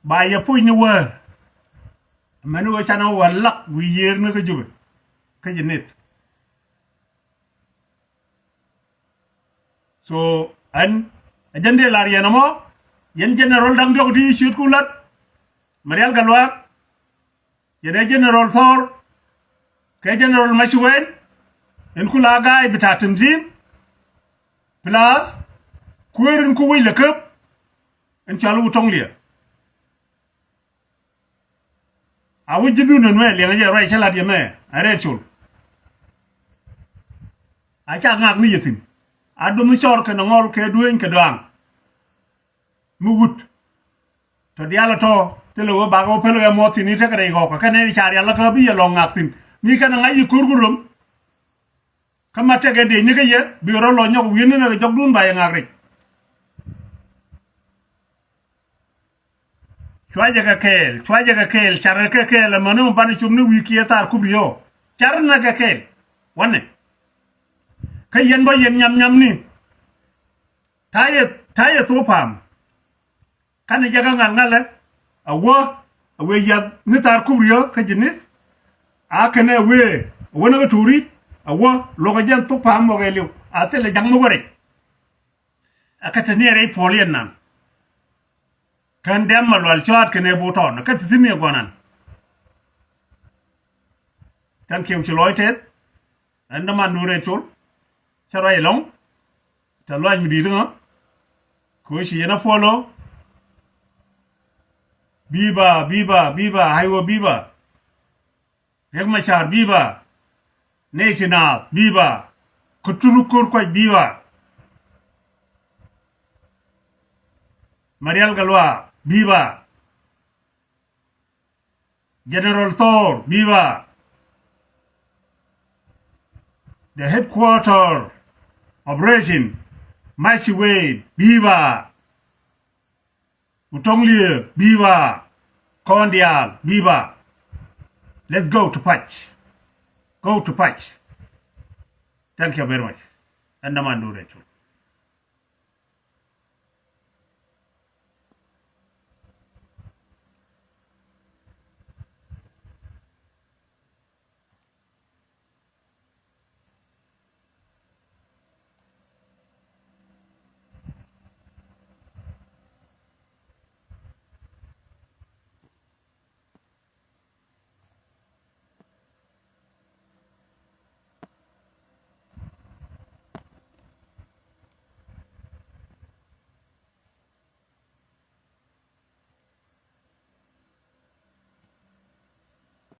Ba yɛ puc ni wäär. Mɛn ɣöö canɛ wä lak wi̱i̱ yiëër ni kä Jubɛ kä ji̱ nith. So ɛn ɛ jɛn dee lar yɛn ɛmɔ, yɛn General Da̱ŋ Diɔk ti ciötku lat, Marial Gatluak, yɛn ɛ General Thor kɛ General Maciwen, in ku la ga̱a̱c bi ta̱a̱ tanzim, plus kuëër in ku wi̱c lɛ käp in cɔal Wut Tɔŋ Liɛ. A wi̱c ji̱ dhun ɛn mɛ liɛŋɛ jɛ ruac cä lat yɛ mɛ a rɛɛt col. A ca ŋak ni yɛ thi̱n. A domi cɔr kɛnɛ ŋɔl kɛ dueeny kɛ dɔaŋ. Mi wut tɔ diaal a tɔ thilɛ wee bakɛ wä pälkɛ mɔth thi̱n i̱ tekɛ rɛy ɣɔkä kɛnɛ ni ca rial lä kä bi yɛ lɔŋ ŋak thi̱n mi kɛnɛ ŋa̱c yi ko̱r ku röm. Kä ma tekɛ dee nyikä yɛ bikɛ rɔ lɔ nyɔk wi̱i̱ni nɛ kɛ jɔkdun ba yɛ ŋak rɛc. Cuacɛ kɛ kɛɛl, cuacɛ kɛ kɛɛl, carɛ kɛ kɛɛl ɛmäni mi banɛ cop ni wi̱i̱ kiɛ thaar kup ri̱ ɔ. Carɛ nɛ kɛ kɛɛl wanɛ. Kä yɛn bä yɛn nyam nyam ni. Ta̱yɛ, ta̱yɛ thok pa̱a̱m. Kanɛ jɛ kä ŋal ŋalɛ a wä a wëë yath ni thaar kup ri̱ ɔ kä ji̱ ni̱th. A kɛnɛ a wëë a wä ni kä tuuri̱t a wä luɔkä jɛn thok pa̱a̱m mɔkɛ liw a thilɛ ja̱ŋ mi wä rɛc. Ɛ kä te ni rɛy puɔl yɛn nan. Kän dɛm ma lual cɔaat kɛnɛ bu tɔn kä te thi̱n ni ɛ guanan. Thank you ci lɔc teth. Ɛn däman nu rɛy col. Cä ruac ɛlɔ̱ŋ. Tɛ luac mi di̱i̱t ŋä. Kɛ ɣöö ci yɛn a puɔl ɔ. Biba, biba, biba, Haiwa biba. Riek Machar biba. Nɛy ti naath biba. Kä Turuk Ko̱r Kuac biba. Marial Gatluak biba. General Thor biba. The headquarter operation Maciwen biba. Wut Tɔŋ Liɛ biba. Kɔn diaal biba. Let's go to Pac. Go to Pac. Thank you very much. Ɛn däman du rɛc.